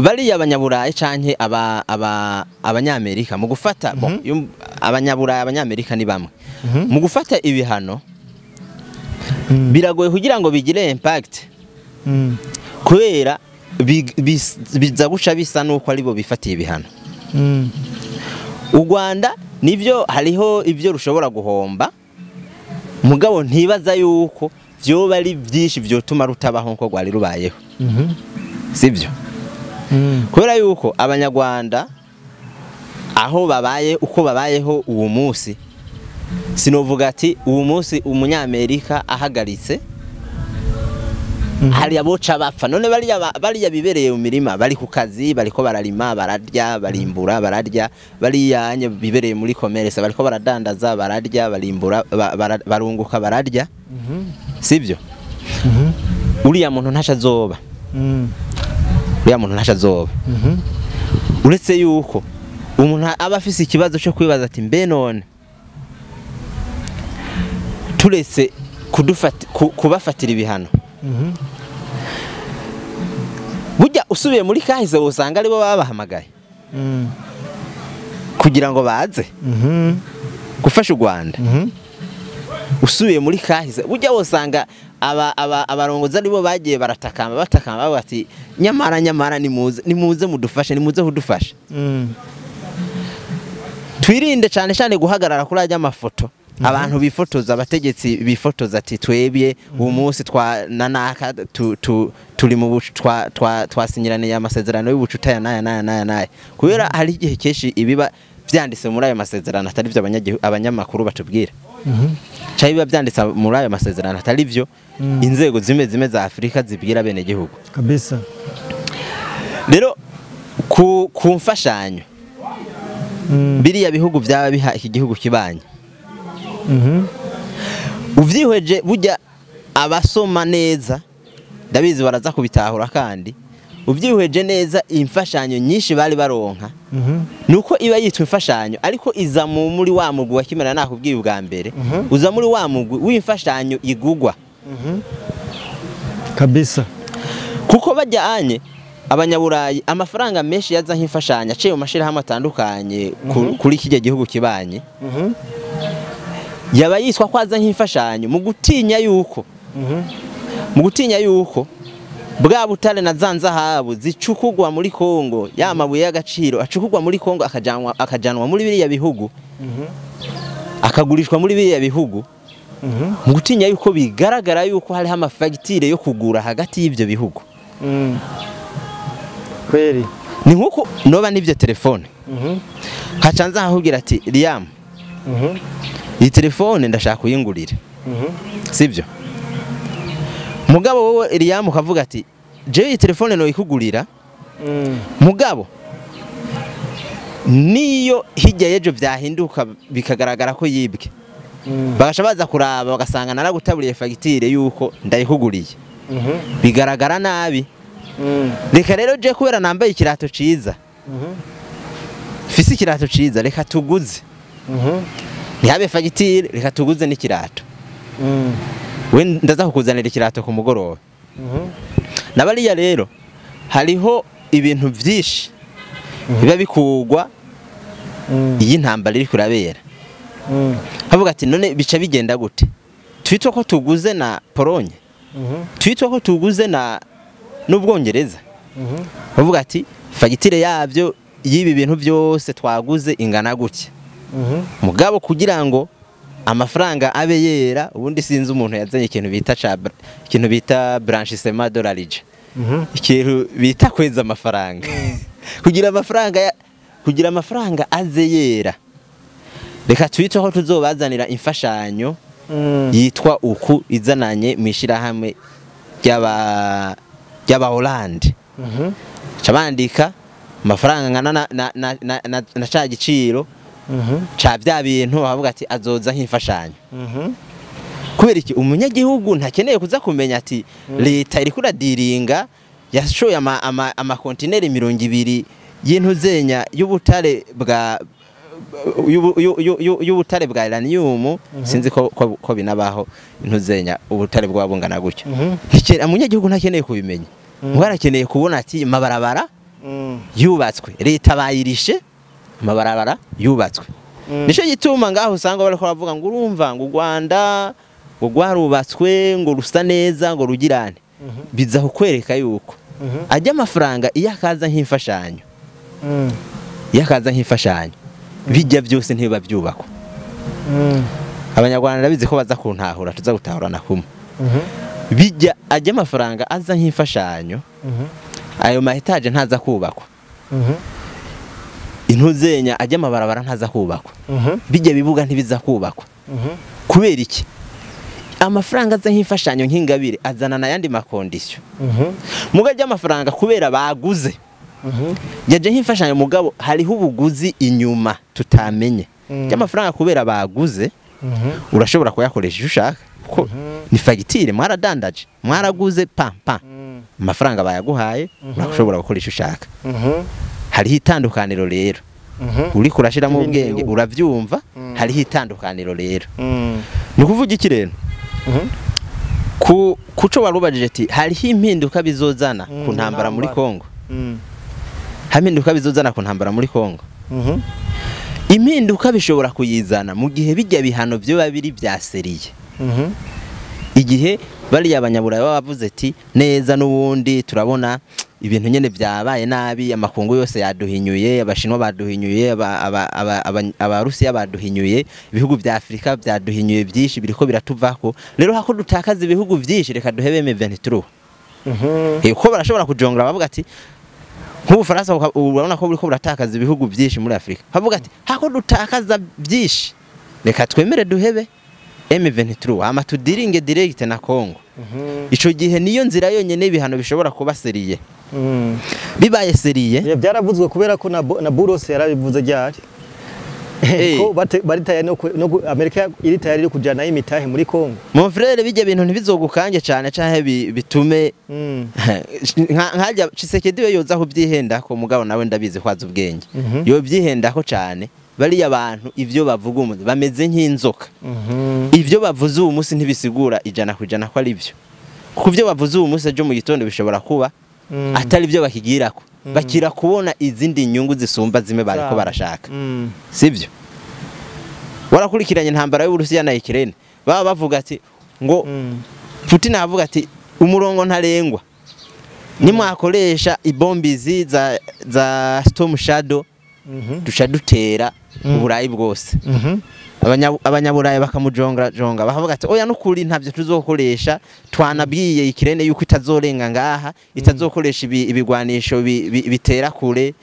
Speaker 2: bariya abanyaburayi canke abanyamerika mu gufata abanyaburayi abanyamerika ni bamwe mu gufata ibihano biragoye kugira ngo bigire impact kubera biza guca bisa nuko aribo bifatiye ibihano. U Rwanda nivyo hariho ivyo rushobora guhomba, mugabo ntibaza yuko vyoba ari byinshi vyotuma rutabaho nko rwari rubayeho. Sivyo? Kubera yuko abanyarwanda aho babaye uko babayeho uwo munsi, sinovuga ati uwo munsi umunyamerika ahagaritse Hari aboca bapfa none bariya bibereye mu mirima bari ku kazi bariko bararima bararya barimbura bararya, bariya bibereye muri commerce bariko baradandaza bararya barimbura barunguka bararya, sivyo? Uriya muntu ntasha azoba. Uriya muntu ntasha azoba. Uretse yuko umuntu aba afise ikibazo cyo kwibaza ati mbe none turetse kubafatira ibihano, burya usubiye muri kahise usanga aribo babahamagaye kugira ngo baze gufasha u Rwanda. Usubiye muri kahise burya usanga abarongozi aribo bagiye baratakamba batakamba bati nyamara nyamara nimuze mudufashe, nimuze kudufasha. Twirinde cyane cyane guhagarara kuri ajya amafoto abantu bifotoza, abategetsi bifotoza ati twebye uwo munsi twa nanaka turi mu twasinyiraniye amasezerano y'ubucuti aya naya naya naya naya, kubera hari igihe kenshi ibiba byanditse muri ayo masezerano atari byo abanyamakuru batubwira, cyangwa biba byanditse muri ayo masezerano atari byo inzego zimwe za Afrika zibwira bene gihugu
Speaker 1: kabisa.
Speaker 2: Rero ku mfashanyo biriya bihugu byaba biha iki gihugu kibanye, uvyihweje burya abasoma neza ndabizi baraza kubitahura, kandi uvyihweje neza imfashanyo nyinshi bari baronka nuko iba yitwa imfashanyo ariko iza muri wa mugwi wa kimera nakubwiye ubwa mbere, uza muri wa mugwi w'imfashanyo igugwa
Speaker 1: kabisa,
Speaker 2: kuko bajyanye abanyaburayi amafaranga menshi yaza nk'imfashanyo aciye mu mashirahamwe atandukanye kuri kijya gihugu kibanye, yaba yitwa kwaza nk'imfashanyo mu gutinya yuko bwa butare na zanzahabu zicukugwa muri Kongo, ya mabuye y'agaciro acukugwa muri Kongo akajanwa muri biriya bihugu, akagurishwa muri biriya bihugu, mu gutinya yuko bigaragara yuko hariho amafagitire yo kugura hagati y'ivyo bihugu.
Speaker 1: Kweli
Speaker 2: ni nkuko noba n'ivyo telefone hacanza ahubwira ati Liam, iyi telefone ndashaka kuyingurira, sivyo? Mugabo wowe Liam ukavuga ati je iyi telefone no ikugurira, mugabo niyo hijya yejo byahinduka bikagaragara ko yibwe, bagasha baza kuraba bagasanga naragutaburiye fagitire yuko ndayikuguriye, bigaragara nabi. Reka rero je kubera nambaye ikirato ciza, fisi ikirato ciza, reka tuguze, ntihabe fagitire, reka tuguze n'ikirato, we ndaza kukuzanira ikirato ku mugoroba. Nabariya rero hariho ibintu byinshi biba bikugwa iyi ntambara iri kurabera, havuga ati none bica bigenda gute? Twitwa ko tuguze na Polonye, twitwa ko tuguze na n'Ubwongereza, bavuga ati fagitire yabyo y'ibi bintu byose twaguze ingana gutya, mugabo kugira ngo amafaranga abe yera, ubundi sinzi umuntu yazanye ikintu bita blanchissement dollarige, ikintu bita kweza amafaranga, kugira amafaranga aze yera, reka twite aho tuzobazanira imfashanyo yitwa uku izananye mwishirahamwe ry'aba Hollande, cabandika amafaranga ngana na ca giciro ca bya bintu, bavuga ati azoza nk'imfashanyo. Kubera iki umunyagihugu ntakeneye kuza kumenya ati leta iri kuradiringa yashoye amakontineri 20 y'intuzenya y'ubutare bwa y'ubutare bwa uranium, sinzi ko binabaho intuzenya ubutare bwa bungana gutyo. Umunyagihugu ntakeneye kubimenya, mwarakeneye kubona ati mabarabara yubatswe, leta bayirishe amabarabara yubatswe. Nico gituma ngaho usanga bariko bavuga ngo urumva ngo Rwanda ngo rwarubatswe ngo rusa neza ngo rugirane, biza kukwereka yuko ajya amafaranga iyo akaza nk'imfashanyo, iyo akaza nk'imfashanyo bijya byose ntibiba byubakwa. Abanyarwanda bizi ko baza kuntahura, tuza gutahurana kumwe. Bijya ajya amafaranga aza nk'imfashanyo, ayo mahetaje ntaza kubakwa, intuzenya ajya amabarabara ntaza kubakwa, bijya bibuga ntibiza kubakwa. Kubera iki? Amafaranga aza nk'imfashanyo nk'ingabire azana n'ayandi ma conditions. Muga ry'amafaranga kubera baguze yaje nk'imfashanyo, mugabo hariho ubuguzi inyuma tutamenye. Ry'amafaranga kubera baguze urashobora kuyakoresha icyo ushaka, kuko ni fagitire, mwaradandaje, mwaraguze, pa pa amafaranga bayaguhaye, urashobora gukoresha icyo ushaka. Hariho itandukaniro rero, uriko urashiramo
Speaker 1: Ibindi
Speaker 2: ubwenge
Speaker 1: bihugu.
Speaker 2: Uravyumva, hariho itandukaniro rero. Ni ukuvuga iki rero? Ku kuco warubajije ati hariho impinduka bizozana ku ntambara muri
Speaker 1: Ntambara.
Speaker 2: Kongo. Impinduka bizozana ku ntambara muri Kongo, impinduka bishobora kuyizana mu gihe bijya bihano byo biri bya sérieux, igihe bariya abanyaburayi baba bavuze ati neza n'ubundi turabona ibintu nyene byabaye nabi, amakungu yose yaduhinyuye, Abashinwa baduhinyuye, Abarusiya baduhinyuye, ibihugu bya Afurika byaduhinyuye, byinshi biriko biratuvako. Rero hako dutakaza ibihugu byinshi, reka duhebe M23. Kuko barashobora kujongera bavuga ati nk'Ubufaransa urabona ko buriko buratakaza ibihugu byinshi muri Afurika, bavuga ati hako dutakaza byinshi, reka twemere duhebe M23 hama tudiringe direct na Congo. Ico gihe niyo nzira yonyene ibihano bishobora kuba sérieux. Bibaye sérieux.
Speaker 1: Ya, byaravuzwe kubera ko na Boulos yarabivuze ryari ko bari tayari no Amerika iri tayari yo kujana imitahe muri Kongo.
Speaker 2: Mon frère, bijya bintu ntibizogukange cane canke bitume nkajya Tshisekedi we yoza kubyihendako, mugabo nawe ndabizi ko azi ubwenge. Yo byihendako cane, bariya bantu ivyo bavuga umu bameze nk'inzoka. Ivyo bavuze uyu munsi ntibisigura 100% ko ari byo, kuko ivyo bavuze uyu munsi, ejo mu gitondo bishobora kuba atari byo bakigirako, bakira kubona izindi nyungu zisumba zimwe bariko barashaka. Sibyo? Warakurikiranye intambara y'Uburusiya na Ukraine, baba bavuga ati ngo Putin avuga ati umurongo ntarengwa nimwakoresha ibombizi za Storm Shadow, duca dutera Uburayi bwose. Abanyaburayi bakamujonga jonga, bakavuga ati oya, nukuri ntavyo tuzokoresha, twanabwiye Ukraine yuko itazorenga ngaha, itazokoresha ibigwanisho bitera kure,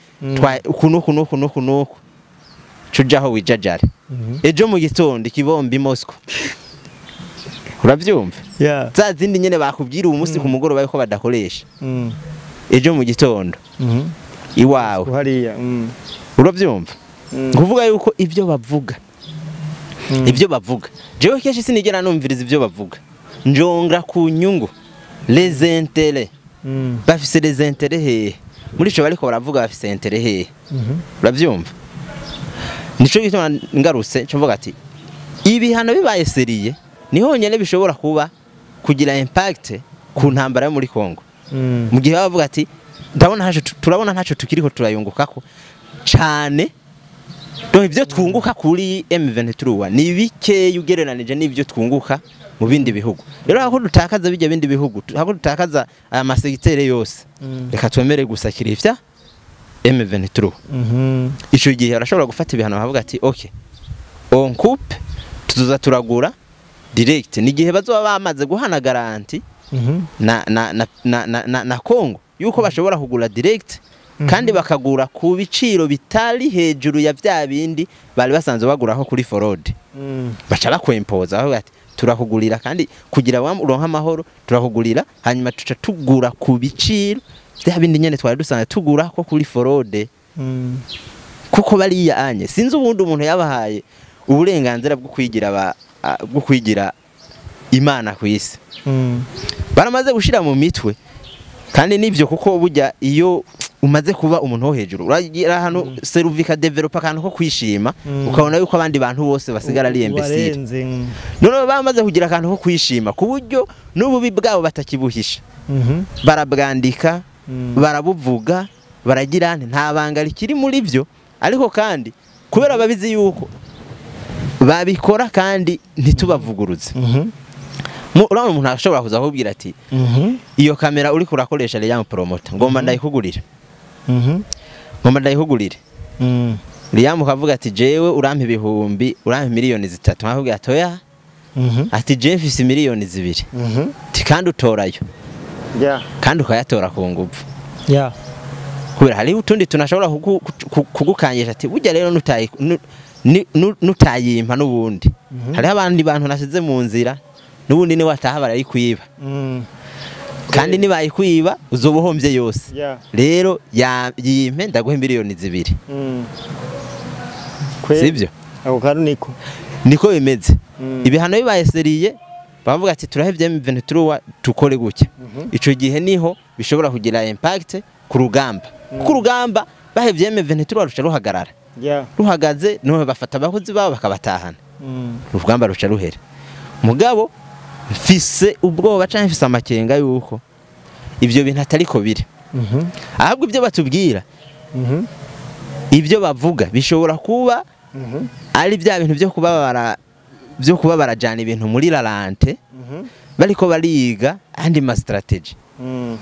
Speaker 2: uku nuku nuku nuku nuku, cujaho wijajare. Ejo mu gitondo ikibombi Moscow, uravyumva?
Speaker 1: Yeah.
Speaker 2: Za zindi nyene bakubwira uyu munsi ku mugoroba yuko badakoresha, ejo mu gitondo iwawe.
Speaker 1: Hariya.
Speaker 2: Uravyumva? Kuvuga yuko ivyo bavuga, ivyo bavuga, jewe kenshi sinigera numviriza ivyo bavuga, njonga ku nyungu, les intérêts. Bafise les intérêts hehe muri ico bariko baravuga? Bafise intérêt hehe? Uravyumva? Nico gituma ngarutse nco mvuga ati ibihano bibaye sérieux ni honyene bishobora kuba kugira impact ku ntambara yo muri Kongo. Mu gihe baba bavuga ati ndabona ntaco turabona ntaco tukiriko turayungukako cane. Donc ivyo twunguka kuri M23 ni bikeya ugereranije n'ivyo twunguka mu bindi bihugu. Rero aho dutakaza bijya bindi bihugu, aho dutakaza aya ma secteurs yose, reka twemere gusakira ivya M23. Ico gihe barashobora gufata ibihano bakavuga ati okay, on coupe, tuzoza turagura direct, ni gihe bazoba bamaze guhana garantie na Congo yuko bashobora kugura direct kandi bakagura ku biciro bitari hejuru ya vya bindi bari basanzwe baguraho kuri forode. Baca bakwempoza bavuga ati turakugurira kandi kugira wa uronke amahoro, turakugurira, hanyuma tuca tugura ku biciro vya bindi nyene twari dusanzwe tugura ko kuri forode. Kuko bariya anye sinzi ubundi umuntu yabahaye uburenganzira bwo kwigira bwo kwigira Imana ku isi. Baramaze gushira mu mitwe, kandi nivyo, kuko burya iyo umaze kuba umuntu wo hejuru uragira hano cerveau ikadevelopa akantu ko kwishima, ukabona yuko abandi bantu bose basigara ari imbéciles.
Speaker 1: Warenze.
Speaker 2: None bamaze kugira akantu ko kwishima ku buryo n'ububi bwabo batakibuhisha, barabwandika, barabuvuga, baragira nte, nta banga rikiri muri byo. Ariko kandi kubera babizi yuko babikora kandi ntitubavuguruze. Urabona umuntu ashobora kuza akubwira ati iyo kamera uriko urakoresha Liam Promoter ngomba ndayikugurira, ngomba ndayikugurire. Liam ukavuga ati jewe urampa ibihumbi, urampa miliyoni 3, nkakubwira ati oya, ati jewe mfise miliyoni 2, ati kandi utorayo, kandi ukayatora ku nguvu, kubera hariho utundi tunashobora kugukangisha ati burya rero nutayimpa n'ubundi hariho abandi bantu nasize mu nzira. Nubundi ni wataha barayikwiba. Kandi nibayikwiba uzoba uhombye yose. Rero yimpe ndaguha 2 miliyoni. Sivyo?
Speaker 1: Ako kantu niko.
Speaker 2: Niko bimeze. Ibihano bibaye sérieux, bavuga ati turahevye M23, tukore gutya. Ico gihe niho bishobora kugira impact ku rugamba. Ku rugamba bahevye M23 ruca ruhagarara. Ruhagaze niho bafata abakozi babo bakabatahana. Urugamba ruca ruhera. Mugabo mfise ubwoba canke mfise amakenga yuko ivyo bintu atariko biri. Ahubwo ibyo batubwira, ibyo bavuga bishobora kuba ari bya bintu byo kuba barajana ibintu muri ralenti, bariko bariga andi ma strategy.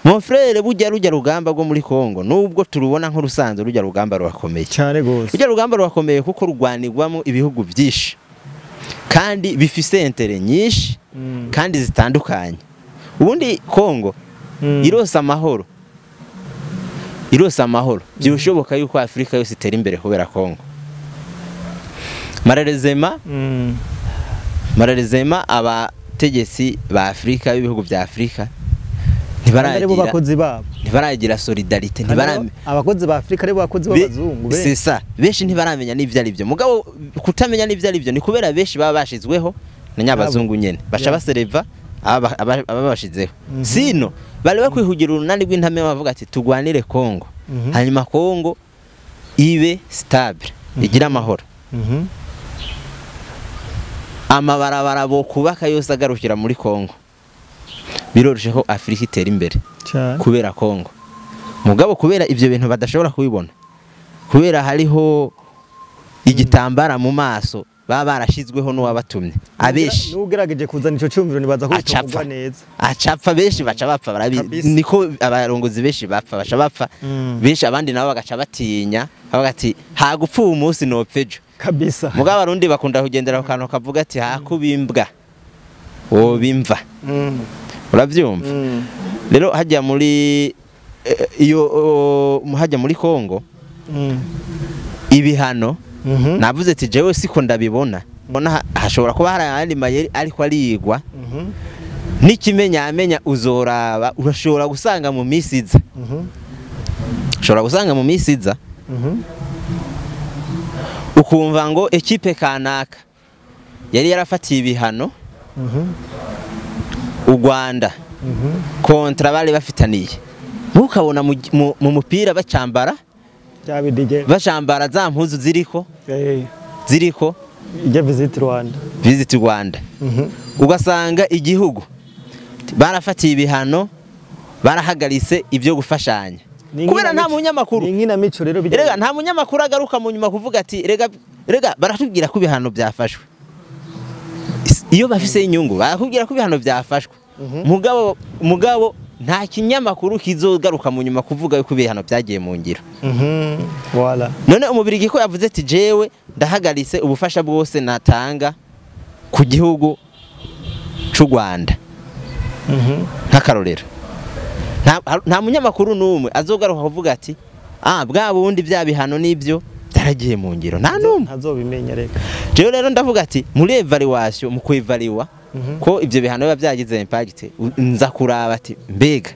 Speaker 2: Mon frère, burya rujya rugamba rwo muri Kongo, nubwo turubona nk'urusanzwe, rujya rugamba rurakomeye.
Speaker 1: Cyane gose.
Speaker 2: Rujya rugamba rurakomeye kuko rugwanirwamo ibihugu byinshi kandi bifise intérêts nyinshi kandi zitandukanye. Ubundi Kongo irose amahoro, irose amahoro, byoshoboka yuko Afrika yose itera imbere kubera Kongo. Malheureusement, malheureusement, abategetsi ba Afrika, b'ibihugu bya Afrika,
Speaker 1: Kandi aribo
Speaker 2: ntibaragira
Speaker 1: bakozi babo.
Speaker 2: Ntibaragira solidarité, ntibarame
Speaker 1: Abakozi ba Afrika aribo bakozi b'abazungu
Speaker 2: C'est ça, benshi ntibaramenya n'ivyo ari byo. Mugabo kutamenya n'ivyo ari byo ni kubera benshi baba bashizweho na nyabazungu nyene, baca basereva aba bashizeho. Sino bari bakwiye kugira urunani rw'intame, bavuga ati tugwanire Kongo, hanyuma Kongo ibe stable, igire amahoro. Amabarabara bo kubaka yose agarukira muri Kongo, biroroshe ko Afrika itera imbere
Speaker 1: cyane
Speaker 2: kubera Kongo. Mugabo kubera ivyo bintu badashobora kubibona, kubera hariho igitambara mu maso baba barashizweho n'uwabatumye, abenshi
Speaker 1: N'ugerageje kuzana ico cyumviro nibaza ko
Speaker 2: acapfa.
Speaker 1: bitavugwa neza.
Speaker 2: Acapfa, benshi baca bapfa, barabizi. Niko abarongozi benshi bapfa, baca bapfa benshi, abandi nabo bagaca batinya, bavuga ati hagupfa uwu munsi nopfa ejo. Mugabo Abarundi bakunda kugendera ku kantu kavuga ati hakuba imbwa wobimva. Uravyumva? Rero hajya muri iyo hajya muri Kongo ibihano, navuze ati jewe siko ndabibona, mbona hashobora kuba hari ayandi mayeri ariko arigwa. N'ikimenya amenya uzoraba, urashobora gusanga mu minsi iza, ushobora gusanga mu minsi iza ukumva ngo ekipe kanaka yari yarafatiye ibihano u Rwanda, contrat bari bafitaniye, ntukabona mu mupira bacambara
Speaker 1: Bya bidige.
Speaker 2: bacambara za mpuzu ziriko ziriko
Speaker 1: Ijya Visit Rwanda.
Speaker 2: Visit Rwanda. Ugasanga igihugu barafatiye ibihano, barahagaritse ibyo gufashanya
Speaker 1: Ni
Speaker 2: kubera nta
Speaker 1: inkinamico-
Speaker 2: munyamakuru.
Speaker 1: Ni inkinamico rero bijya.
Speaker 2: Rega nta munyamakuru agaruka mu nyuma kuvuga ati rega rega baratubwira ko ibihano byafashwe. Iyo bafise inyungu barakubwira ko ibihano byafashwe, mugabo nta kinyamakuru kizogaruka mu nyuma kuvuga yuko ibihano byagiye mu ngiro.
Speaker 1: Voilà.
Speaker 2: None umubirigi ko yavuze ati jewe ndahagaritse ubufasha bwose natanga ku gihugu c'u Rwanda, nk'akarorero, nta munyamakuru n'umwe azogaruka kuvuga ati ah, bwa bundi bya bihano n'ibyo byaragiye mu ngiro, nta n'umwe.
Speaker 1: Ntazobimenya reka.
Speaker 2: Jewe rero ndavuga ati muri évaluation, mu kwevaluwa ko ibyo bihano biba byagize impact, nza kuraba ati mbega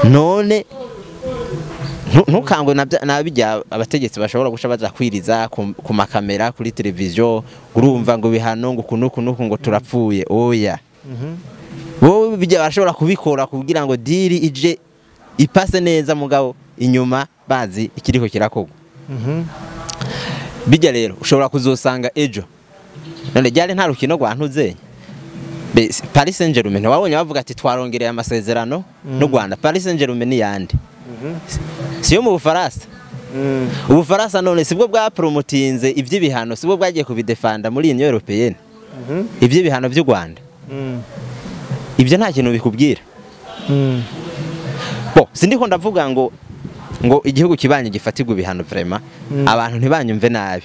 Speaker 2: none ntukangwe na bijya abategetsi bashobora guca baza kwiriza ku makamera, kuri televiziyo, urumva ngo bihano ngo uku n'uku n'uku, ngo turapfuye. Oya, wowe bijya barashobora kubikora kugira ngo deal ije ipase neza, mugabo inyuma bazi ikiriko kirakorwa. Bijya rero ushobora kuzosanga ejo none ryari nta rukino rwa ntuzenye Paris Saint-Germain, wabonye bavuga ati twarongereye amasezerano n'u Rwanda. Paris Saint-Germain ni yande? Siyo mu Bufaransa? Ubufaransa none sibwo bwapromotinze iby'ibihano, sibwo bwagiye kubidefanda muri Union Européenne iby'ibihano by'u Rwanda? Ibyo nta kintu bikubwira. Bo sindiko ndavuga ngo igihugu kibanye gifatirwa ibihano, vraiment abantu ntibanyumve nabi,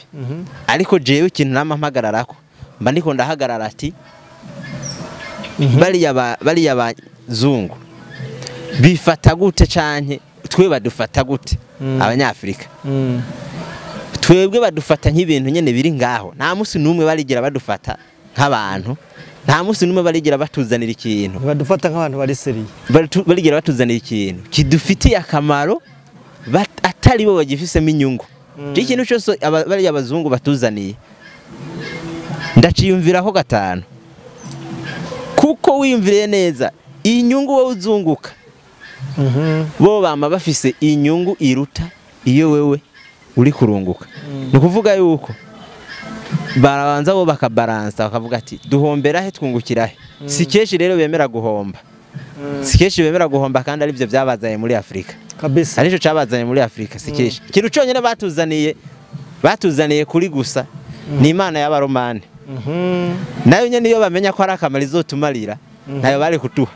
Speaker 2: ariko jewe ikintu nama mpagararako, mba ndiko ndahagarara ati bariya bazungu bifata gute, canke twe badufata gute? Abanyafrika twebwe badufata nk'ibintu nyene biri ngaho, nta musi n'umwe barigira badufata nk'abantu, Nta munsi n'umwe barigera batuzanira ikintu.
Speaker 1: Badufata nk'abantu bari sérieux.
Speaker 2: Barigera batuzanira ikintu kidufitiye akamaro atari bo bagifisemo inyungu. Ikintu cyose bariya abazungu batuzaniye ndaciyumviraho gatanu, kuko wiyumviriye neza inyungu wowe uzunguka, bo bama bafise inyungu iruta iyo wewe uri kurunguka. Ni ukuvuga yuko barabanza bo bakabaransa bakavuga ati duhombera he twungukira he. Si kenshi rero bemera guhomba, si kenshi bemera guhomba, kandi aribyo byabazanye muri Afrika
Speaker 1: kabisa,
Speaker 2: aricyo cabazanye muri Afrika. Si kenshi ikintu cyonyine batuzaniye kuri gusa ni Imana y'abaromani. Nayo nyene iyo bamenya ko ari akamaro izotumarira ntayo bari kutuha.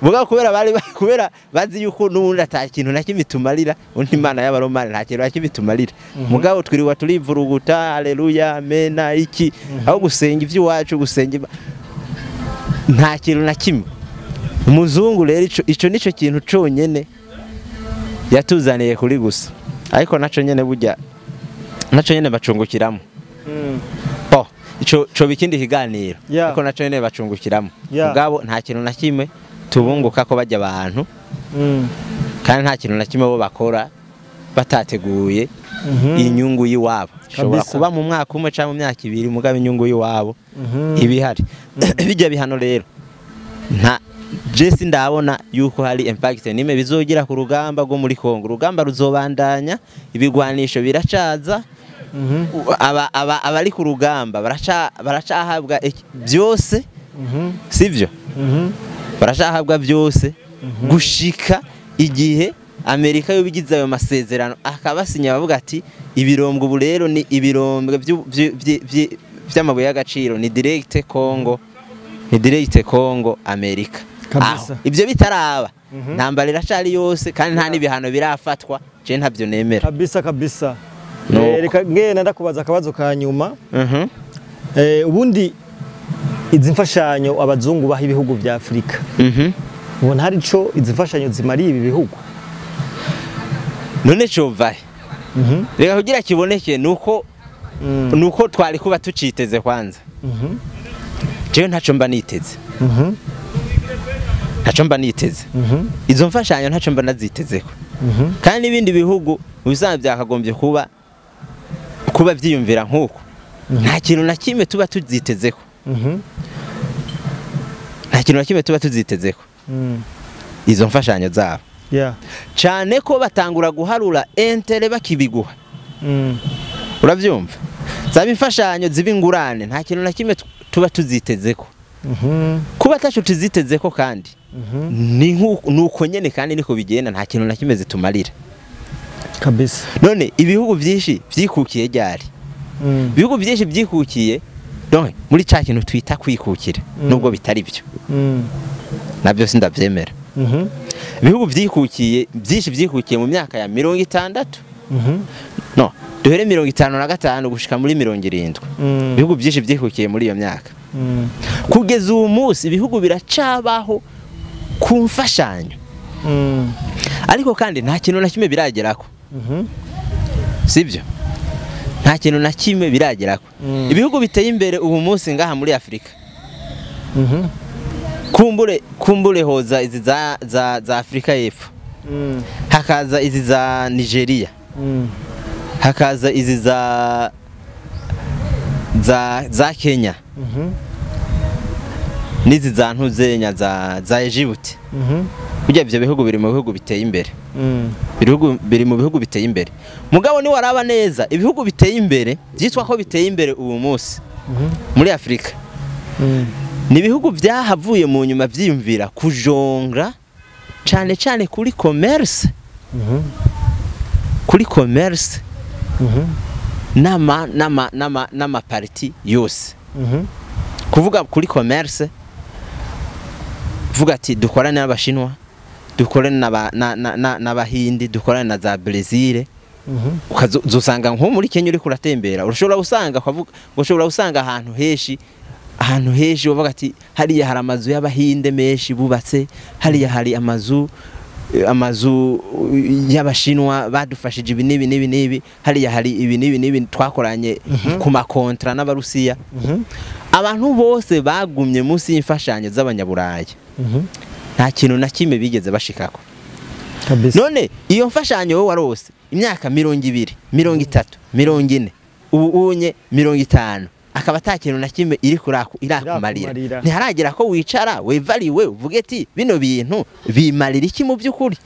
Speaker 2: Vuga kubera bazi yuko n'ubundi ata kintu na kimwe tumarira, undi Imana y'abaromani nta kintu na kimwe tumarira. Mugabo twiriwa turivuruguta haleluya amena iki, aho gusenga iby'iwacu, gusenga nta kintu na kimwe. Umuzungu rero ico nico kintu conyene yatuzaniye kuri gusa, ariko naco nyene burya naco nyene bacungukiramo. Bo ico co bikindi kiganiro, ariko naco nyene bacungukiramo. Mugabo nta kintu na kimwe tubunguka ko bajya abantu, kandi nta kintu na kimwe bo bakora batateguye inyungu y'iwabo. Ishobora kuba mu mwaka umwe cyangwa mu myaka ibiri, mugabo inyungu y'iwabo ibihari. Bijya bihano rero nta Jesse ndabona yuko hari impact nime bizogira ku rugamba rwo muri Kongo. Urugamba ruzobandanya, ibigwanisho biracaza, abari ku rugamba baracahabwa byose, sivyo? Baracahabwa byose gushika igihe Amerika yobigize ayo masezerano akabasinya bavuga ati ibirombwe ubu rero ni ibirombwe by'amabuye y'agaciro ni direct Kongo, ni direct Kongo Amerika.
Speaker 1: Kabisa.
Speaker 2: Ibyo bitaraba ntambara iracari yose, kandi nta n'ibihano birafatwa, je ntavyo nemera.
Speaker 1: Kabisa kabisa. Reka ngena ndakubaza akabazo ka nyuma. Ubundi izi mfashanyo abazungu baha ibihugu vya Afrika, ubona hari ico izi mfashanyo zimariye ibi bihugu?
Speaker 2: None covahe? Reka kugira kiboneke nuko twari kuba tuciteze kwanza. Jewe ntaco mba niteze. Ntaco mba niteze. Izo mfashanyo ntaco mba nazitezeko. Kandi n'ibindi bihugu ubisanzwe byakagombye kuba byiyumvira nkuko. Nta kintu na kimwe tuba tuzitezeko. Nta kintu na kimwe tuba tuzitezeko. Izo mfashanyo zabo. Cyane ko batangura guharura intérêt bakibiguha. Uravyumva? Zaba imfashanyo zibingurane nta kintu na kimwe tuba tuzitezeko. Kuba tacho tuzitezeko kandi ni nuko nyene kandi niko bigenda, nta kintu na kimwe zitumarira.
Speaker 1: Kabisa.
Speaker 2: None ibihugu byinshi byikukiye ryari? Ibihugu byinshi byikukiye donc muri ca kintu twita kwikukira, nubwo bitari byo. Nabyo sindavyemera. Ibihugu byikukiye byinshi byikukiye mu myaka ya 60. No, duhere 55 gushika muri 70. Ibihugu byinshi byikukiye muri iyo myaka. Kugeza ubu munsi ibihugu biracabaho ku mfashanyo. Ariko kandi nta kintu na kimwe biragerako. Sibyo? Nta kintu na kimwe biragerako. Ibihugu biteye imbere ubu munsi ngaha muri Afrika. Kumbure hoza izi za Afrika y'Epfo. Hakaza izi za Nigeria. Hakaza izi za Kenya. Nizi za ntuzenya za Egypt. Burya ivyo bihugu biri mu bihugu biteye imbere. Biri mu bihugu biteye imbere. Mugabo ni waraba neza ibihugu biteye imbere byitwa ko biteye imbere ubu munsi muri Afrika. Ni ibihugu byahavuye mu nyuma vyiyumvira kujongra cyane cyane kuri commerce. Kuri commerce. Nama parti yose. Kuvuga kuri commerce, vuga ati dukorane n'abashinwa, dukorane n'abahindi, dukorane na za Brazil. Ukazosanga nko muri Kenya uri kuratembera, ushobora usanga kwavuga, ushobora usanga ahantu heshi bavuga ati hariya hari amazu y'abahinde menshi bubatse, hariya hari amazu y'abashinwa badufashije ibi n'ibi n'ibi n'ibi, hariya hari ibi n'ibi n'ibi twakoranye ku makontra n'abarusiya. Abantu bose bagumye munsi y'imfashanyo z'abanyaburayi nta kintu na kimwe bigeze bashikako. None iyo mfashanyo wowe warose imyaka 20, 30, 40, ubu unye 50, akaba ata kintu na kimwe iri irakumarira. Ntiharagera ko wicara wevariwe uvuge ati bino bintu bimarira iki mu by'ukuri?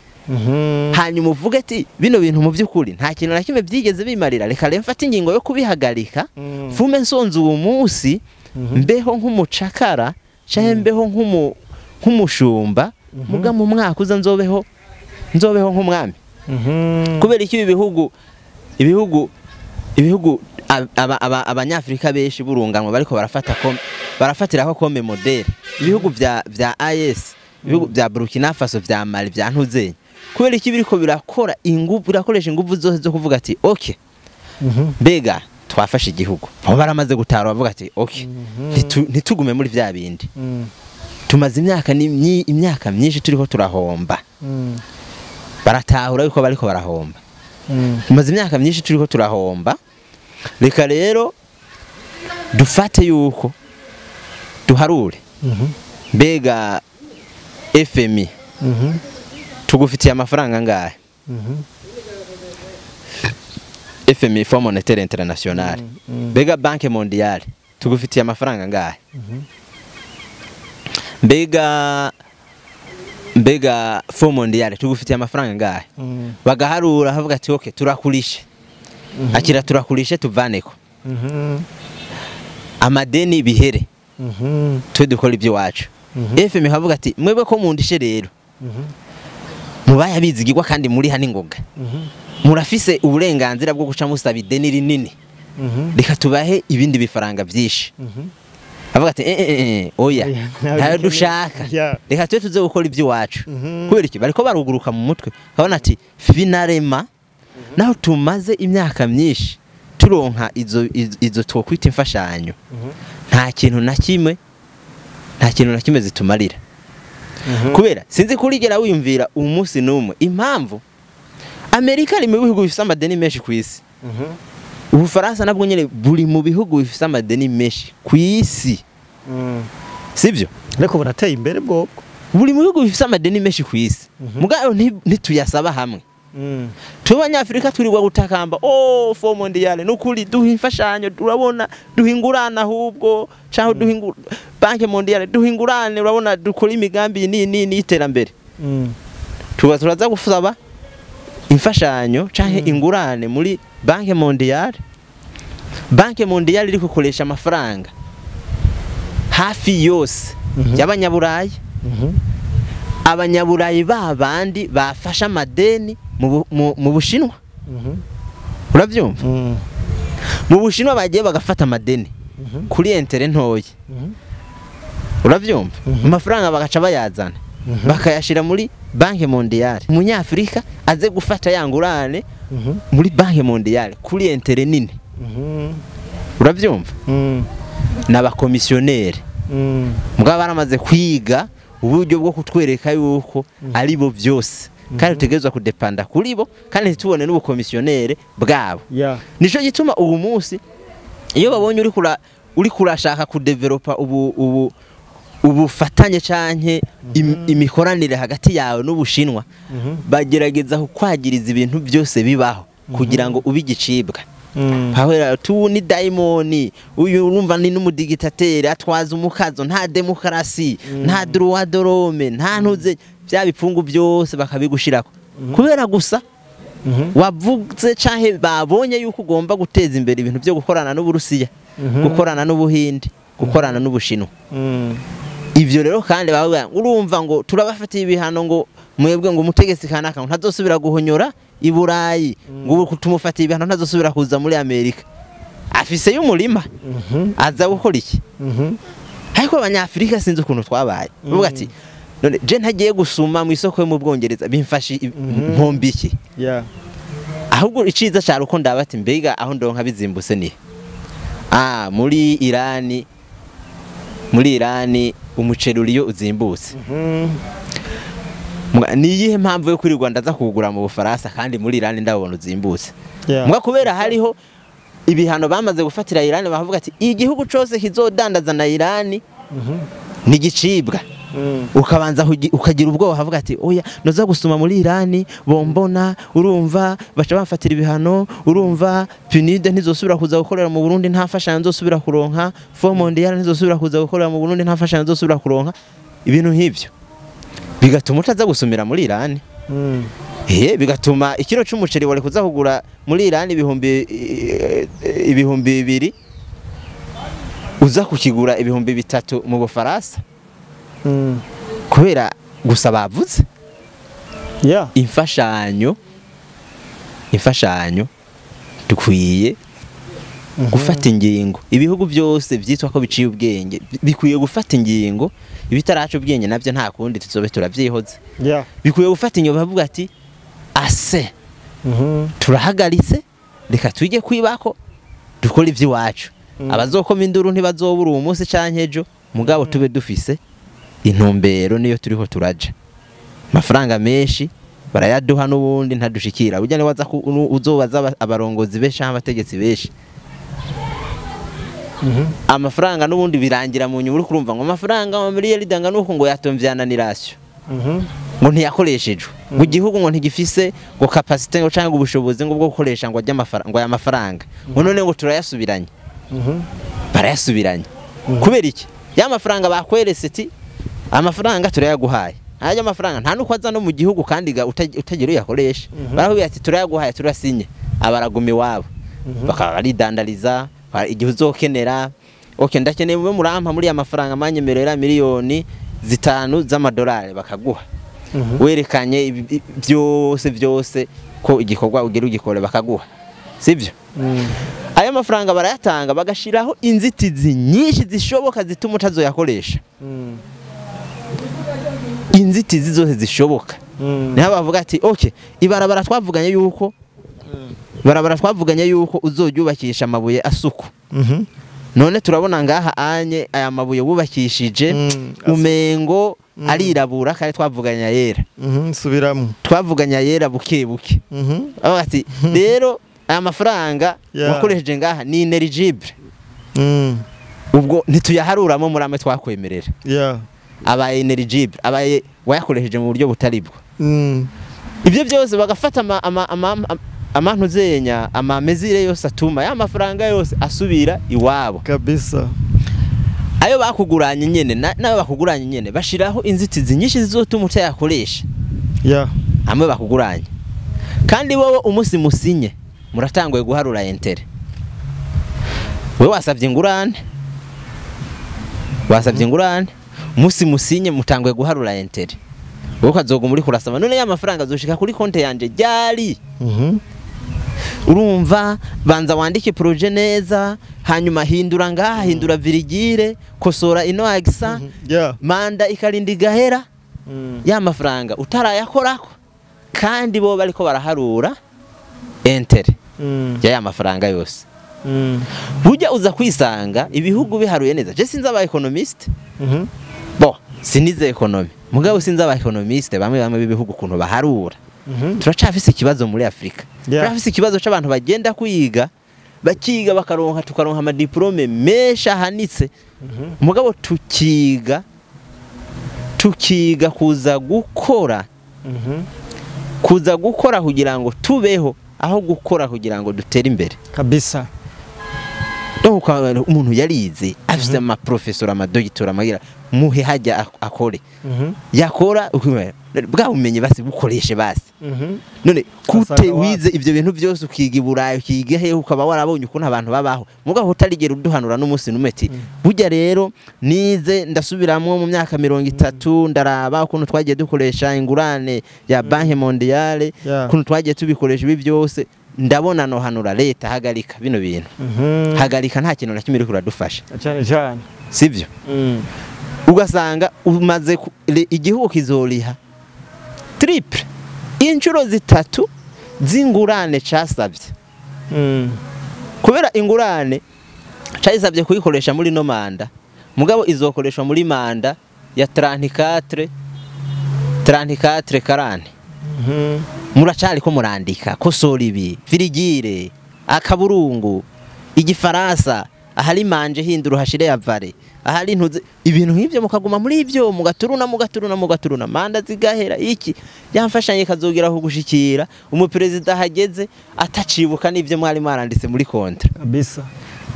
Speaker 2: Hanyuma uvuge ati bino bintu mu by'ukuri nta kintu na kimwe byigeze bimarira, reka rero mfate ingingo yo kubihagarika, mfume nsonze uwo munsi, mbeho nk'umucakara canke mbeho nk'umushumba, muga mu mwaka uza nzobeho nk'umwami. Kubera iki ibihugu abanyafrika benshi burunganwa bariko barafatiraho comme modèle ibihugu vya AES, ibihugu vya Burkina Faso, vya Mali, vya Ntuzenya. Kubera iki biriko birakora ingufu, birakoresha ingufu zose zo kuvuga ati okay, mbega twafashe igihugu, aho baramaze gutara bavuga ati okay, ntitugume muri vya bindi. Tumaze imyaka myinshi turiko turahomba. Baratahura yuko bariko barahomba. Tumaze imyaka myinshi turiko turahomba, reka rero dufate yuko duharure. Mbega FMI tugufitiye amafaranga angahe? FMI, Fonds Monétaire International. Mbega Banque Mondiale tugufitiye amafaranga angahe? Mbega Fonds Mondiale tugufitiye amafaranga angahe? Bagaharura havuga ati okay, turakurishe. Akira turakurishe tuvaneko. Amadeni bihere. Twe dukora ibyo wacu. FMI havuga ati mwebwe ko mundishe rero. Mubaya bizigirwa kandi muri hani ngoga. Murafise uburenganzira bwo guca musaba ideni rinini. Reka tubahe ibindi bifaranga byinshi. Avuga ati oya, ntayo dushaka. Reka twe tuze gukora ibyo wacu. Kubera iki bariko baruguruka mu mutwe. Kabona ati finarema naho tumaze imyaka myinshi turonka izo twokwita imfashanyo. Nta kintu na kimwe zitumarira. Kubera sinzi kurigera wiyumvira umunsi n'umwe impamvu Amerika iri mu bihugu bifise amadeni menshi ku isi. Ubufaransa nabwo nyene buri mu bihugu bifise amadeni menshi ku isi. Sibyo?
Speaker 1: Ariko burateye imbere bwobwo.
Speaker 2: Buri mu bihugu bifise amadeni menshi ku isi. Mugabo ntituyasaba hamwe. Twe abanyafrika turirwa gutakamba oh Fonds Mondiale nukuri duha imfashanyo, urabona duhingurana ahubwo canke duhingura Banque Mondiale duhingurane, urabona dukora imigambi nini n'iterambere. Tuba turaza gusaba imfashanyo canke ingurane muri Banque Mondiale. Banque Mondiale iri gukoresha amafaranga hafi yose y'abanyaburayi. Abanyaburayi babandi bafasha amadeni mu Bushinwa. Uravyumva? Mu Bushinwa bagiye bagafata amadeni kuri intérêt ntoyi. Uravyumva? Amafaranga bagaca bayazana bakayashira muri Banque Mondiale. Umunyafrika aze gufata yangurane muri Banque Mondiale kuri intérêt nini. Uravyumva? N'abakomissionnaire. Mugabo baramaze kwiga uburyo bwo kutwereka yuko ari bo byose kandi tutegerezwa kudepanda kuri bo kandi ntitubone n'ubukomissionnaire bwabo. Nico gituma ubu munsi iyo babonye uri kurashaka kudevelopa ubu ubufatanye canke imikoranire hagati yawe n'Ubushinwa, bagerageza kukwagiriza ibintu byose bibaho kugira ngo ubigicibwa. Pawera tu ni daimoni uyu urumva ni n'umudigitateri atwaza umukazo, nta demokarasi, nta droit de l'homme, nta ntuze, bya bipfungu byose bakabigushirako. Kubera gusa wavuze canke babonye yuko ugomba guteza imbere ibintu byo gukorana n'Uburusiya, gukorana n'Ubuhindi, gukorana n'Ubushinwa. Ivyo rero kandi bavuga urumva ngo turabafatiye ibihano ngo mwebwe ngo umutegetsi kanaka ntazosubira guhonyora i Burayi, ngo tumufatiye ibihano ntazosubira kuza muri Amerika. Afise y'umurima aza gukora iki? Ariko abanyafrika sinzi ukuntu twabaye. Bavuga ati none je ntagiye gusuma mu isoko yo mu Bwongereza bimfashi nkombi iki? Ahubwo iciza cyaro uko ndabati mbega aho ndonka bizimbuse ni muri Irani, muri Irani umuceri uriyo uzimbutse. Ni iyihe mpamvu yo kuri Rwanda za kugura mu Bufaransa kandi muri Irani ndabona uzimbutse? Muga kubera hariho Ibihano bamaze gufatira Iran, bavuga ati igihugu cose kizodandaza na Iran ni gicibwa. Ukabanza ukagira ubwoba, havuga ati oya noza gusuma muri Iran bombona, urumva baca bamfatira ibihano, urumva PNUD ntizosubira kuza gukorera mu Burundi, nta mfashanyo nzosubira kuronka, Fonds mondial ntizosubira kuza gukorera mu Burundi, nta mfashanyo nzosubira kuronka. Ibintu nk'ivyo bigatuma utaza gusumira muri Iran. Bigatuma ikiro c'umuceri wari kuza kugura muri Iran 2000 uza kukigura 3000 mu Bufaransa. Kubera gusa bavuze imfashanyo dukwiye gufata ingingo. Ibihugu byose byitwa ko biciye ubwenge bikwiye gufata ingingo, ibitaraca ubwenge navyo nta kundi tuzobe turavyihoze. Bikwiye gufata ingingo bavuga ati ase turahagaritse, reka tujye kwibako dukora ivy'iwacu. Abazokoma induru ntibazobura uwo munsi canke ejo, mugabo tube dufise intumbero niyo turiho turaja. Amafaranga menshi barayaduha n'ubundi ntadushikira. Burya ni waza uzobaza abarongozi benshi abategetsi benshi, amafaranga n'ubundi birangira mu nyuma. Uri kurumva ngo amafaranga wa miliyari danga nuko ngo yatomvyana ni ratio, ngo ntiyakoreshejwe, ngo igihugu ngo ntigifise ngo capacité ngo cyangwa ubushobozi ngo bwo gukoresha ngo ajya amafaranga, ngo aya mafaranga ngo none ngo turayasubiranye. Barayasubiranye kubera iki? Ya mafaranga bakwerese ati amafaranga turayaguhaye, ajya amafaranga nta nuko aza no mu gihugu kandi utagira uyakoresha. Barakubwira ati turayaguhaye, turasinye, abaraguma iwabo bakaba baridandariza igihe uzokenera. Okay, ndakeneye mube murampa muri ya mafaranga manyemerera miliyoni 5 z'amadolari, bakaguha. Werekanye byose byose ko igikorwa ugira ugikore, bakaguha, sibyo? Ayo mafaranga barayatanga bagashiraho inzitizi nyinshi zishoboka zituma utazoyakoresha. Inzitizi zose zishoboka. Niho bavuga ati okay, ibarabara twavuganye yuko barabara twavuganye yuko uzoryubakisha amabuye asuku. None turabona ngaha anye aya mabuye wubakishije umengo arirabura kandi twavuganya yera.
Speaker 1: Subiramo.
Speaker 2: Twavuganya yera buke buke. Aho ati rero aya mafaranga wakoresheje ngaha ni ineligible. Ubwo ntituyaharuramo muri amwe twakwemerera. Abaye ineligible, abaye wayakoresheje mu buryo butaribwo. Ibyo byose bagafata amantu zenya amamezire yose atuma ya mafaranga yose asubira iwabo
Speaker 1: kabisa.
Speaker 2: Ayo bakuguranye nyene nayo bakuguranye nyene bashiraho inzitizi nyinshi zizotuma utayakoresha. Amwe bakuguranye kandi wowe umunsi musinye muratangoye guharura intérêt. Wewe wasavye ingurane, wasavye ingurane, umunsi musinye mutangoye guharura intérêt. Wowe ukazoguma uri kurasaba none ya mafaranga azoshika kuri konte yanje ryari? Urumva banza wandike projet neza, hanyuma hindura ngaha, hindura virigire, kosora ino agisa, manda ikarinda igahera, ya mafaranga utarayakorako kandi bo bariko baraharura intérêt ya mafaranga yose. Burya uza kwisanga ibihugu biharuye neza. Je sinzi aba economiste, bo sinize economy, mugabo sinzi aba economiste bamwe bamwe b'ibihugu kuntu baharura. Turacafise ikibazo muri Afrika. Turafise ikibazo c'abantu bagenda kwiga bakiga bakaronka tukaronka amadiplome menshi ahanitse, mugabo tukiga kuza gukora, kuza gukora kugira ngo tubeho, aho gukora kugira ngo dutere imbere
Speaker 1: kabisa.
Speaker 2: Donc umuntu yarize afise ama professor ama doctor amagira muhe hajya akore, yakora bwa bumenyi basi bukoreshe basi. None kute wize ivyo bintu byose ukiga iburayi ukiga he ukaba warabonye ukuntu abantu babaho, mugabo utarigera uduhanura n'umunsi numeti. Burya rero nize ndasubiramwo mu myaka 30 ndaraba ukuntu twagiye dukoresha ingurane ya Banque Mondiale, ukuntu twagiye tubikoresha ibi byose, ndabona no hanura leta hagarika bino bintu. Hagarika nta kintu na kimwe iri kuradufasha
Speaker 1: cyane cyane,
Speaker 2: sivyo? Ugasanga umaze igihugu kizoriha triple inshuro 3 z'ingurane casavye. Kubera ingurane cayisavye kuyikoresha muri no manda, mugabo izokoreshwa muri manda ya 34 34 40. Muracari ko murandika kosora ibi virigire akaburungu Igifaransa ahari manje hindura hashire ya vare ahari ntuze ibintu nk'ivyo mukaguma muri ivyo mugaturuna manda zigahera iki yamfashanye kazogera aho gushikira umuperezida hageze atacibuka n'ivyo mwari mwaranditse muri kontra
Speaker 1: kabisa.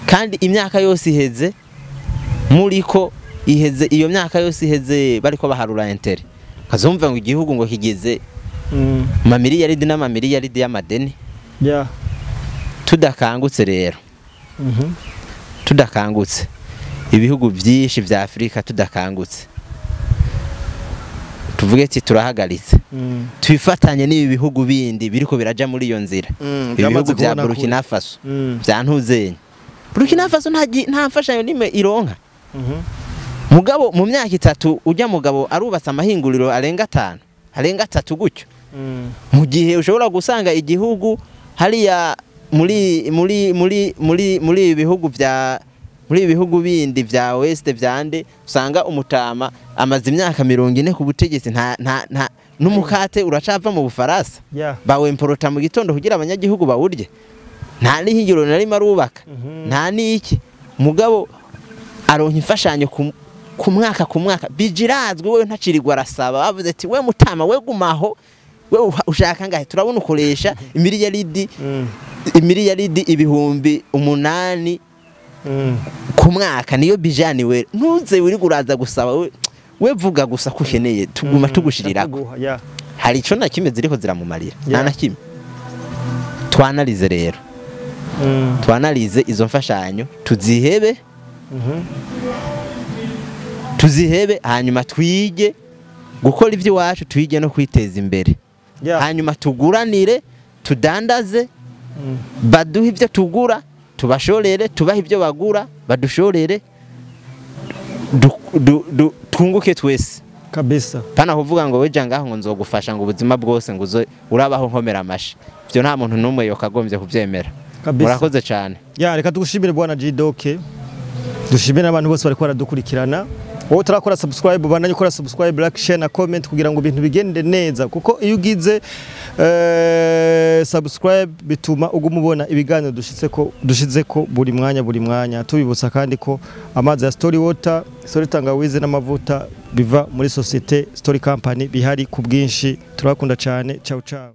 Speaker 2: Kandi imyaka yose iheze muriko iheze iyo myaka yose iheze bariko baharura intere kazumva ngo igihugu ngo kigeze mamiliyaridi n'amamiliyaridi y'amadeni.
Speaker 1: Yeah.
Speaker 2: Tudakangutse rero. Tudakangutse ibihugu byinshi vya Afrika tudakangutse tuvuge ati turahagaritse twifatanye n'ibi bihugu bindi biriko biraja muri iyo nzira. Ibihugu vya Burkina Faso vya Ntuzenya. Burkina Faso nta mfashanyo nimwe ironka. Mugabo mu myaka itatu ujya mugabo arubatse amahinguriro arenga 5 arenga 3 gutyo. Mu gihe ushobora gusanga igihugu hariya muri muri muri muri muri ibihugu vya muri ibihugu bindi vya West vyande usanga umutama amaze imyaka 40 ku butegetsi nta nta n'umukate uracava mu Bufaransa. Bawe importa mu gitondo kugira abanyagihugu bawurye. Nta n'ihingiro nari marubaka. Nta niki mugabo aronka imfashanyo ku mwaka bijirazwe wewe ntacirirwa arasaba bavuze ati we mutama we gumaho we ushaka ngahe turabona ukoresha imiliyaridi imiliyaridi 8,000 ku mwaka niyo bijani we ntuze uri guraza gusaba we vuga gusa kukeneye tuguma tugushirirako. Hari ico na kimwe ziriko ziramumarira nta na kimwe. Twanalize rero twanalize izo mfashanyo tuzihebe tuzihebe hanyuma twige gukora ivyo wacu twige no kwiteza imbere. Hanyuma tuguranire tudandaze baduhe ivyo tugura tubashorere tubahe ivyo bagura badushorere twunguke twese
Speaker 1: kabisa.
Speaker 2: Pana kuvuga ngo weja ngaho ngo nzogufasha ngo ubuzima bwose ngo urabaho nkomera amashi byo nta muntu numwe yokagombye kuvyemera. Murakoze cyane.
Speaker 1: Ya reka tugushimire bwana G-Doc, dushimire abantu bose bariko baradukurikirana. Wowe utarakora subscribe bandanye ukora subscribe, like, share na comment kugira ngo ibintu bigende neza, kuko iyo ugize subscribe bituma uguma ubona ibiganiro dushitseko buri mwanya. Tubibutsa kandi ko amazi ya Story Water, Story Tangawizi n'amavuta biva muri Societe Story Company bihari ku bwinshi. Turabakunda cyane. Ciao ciao.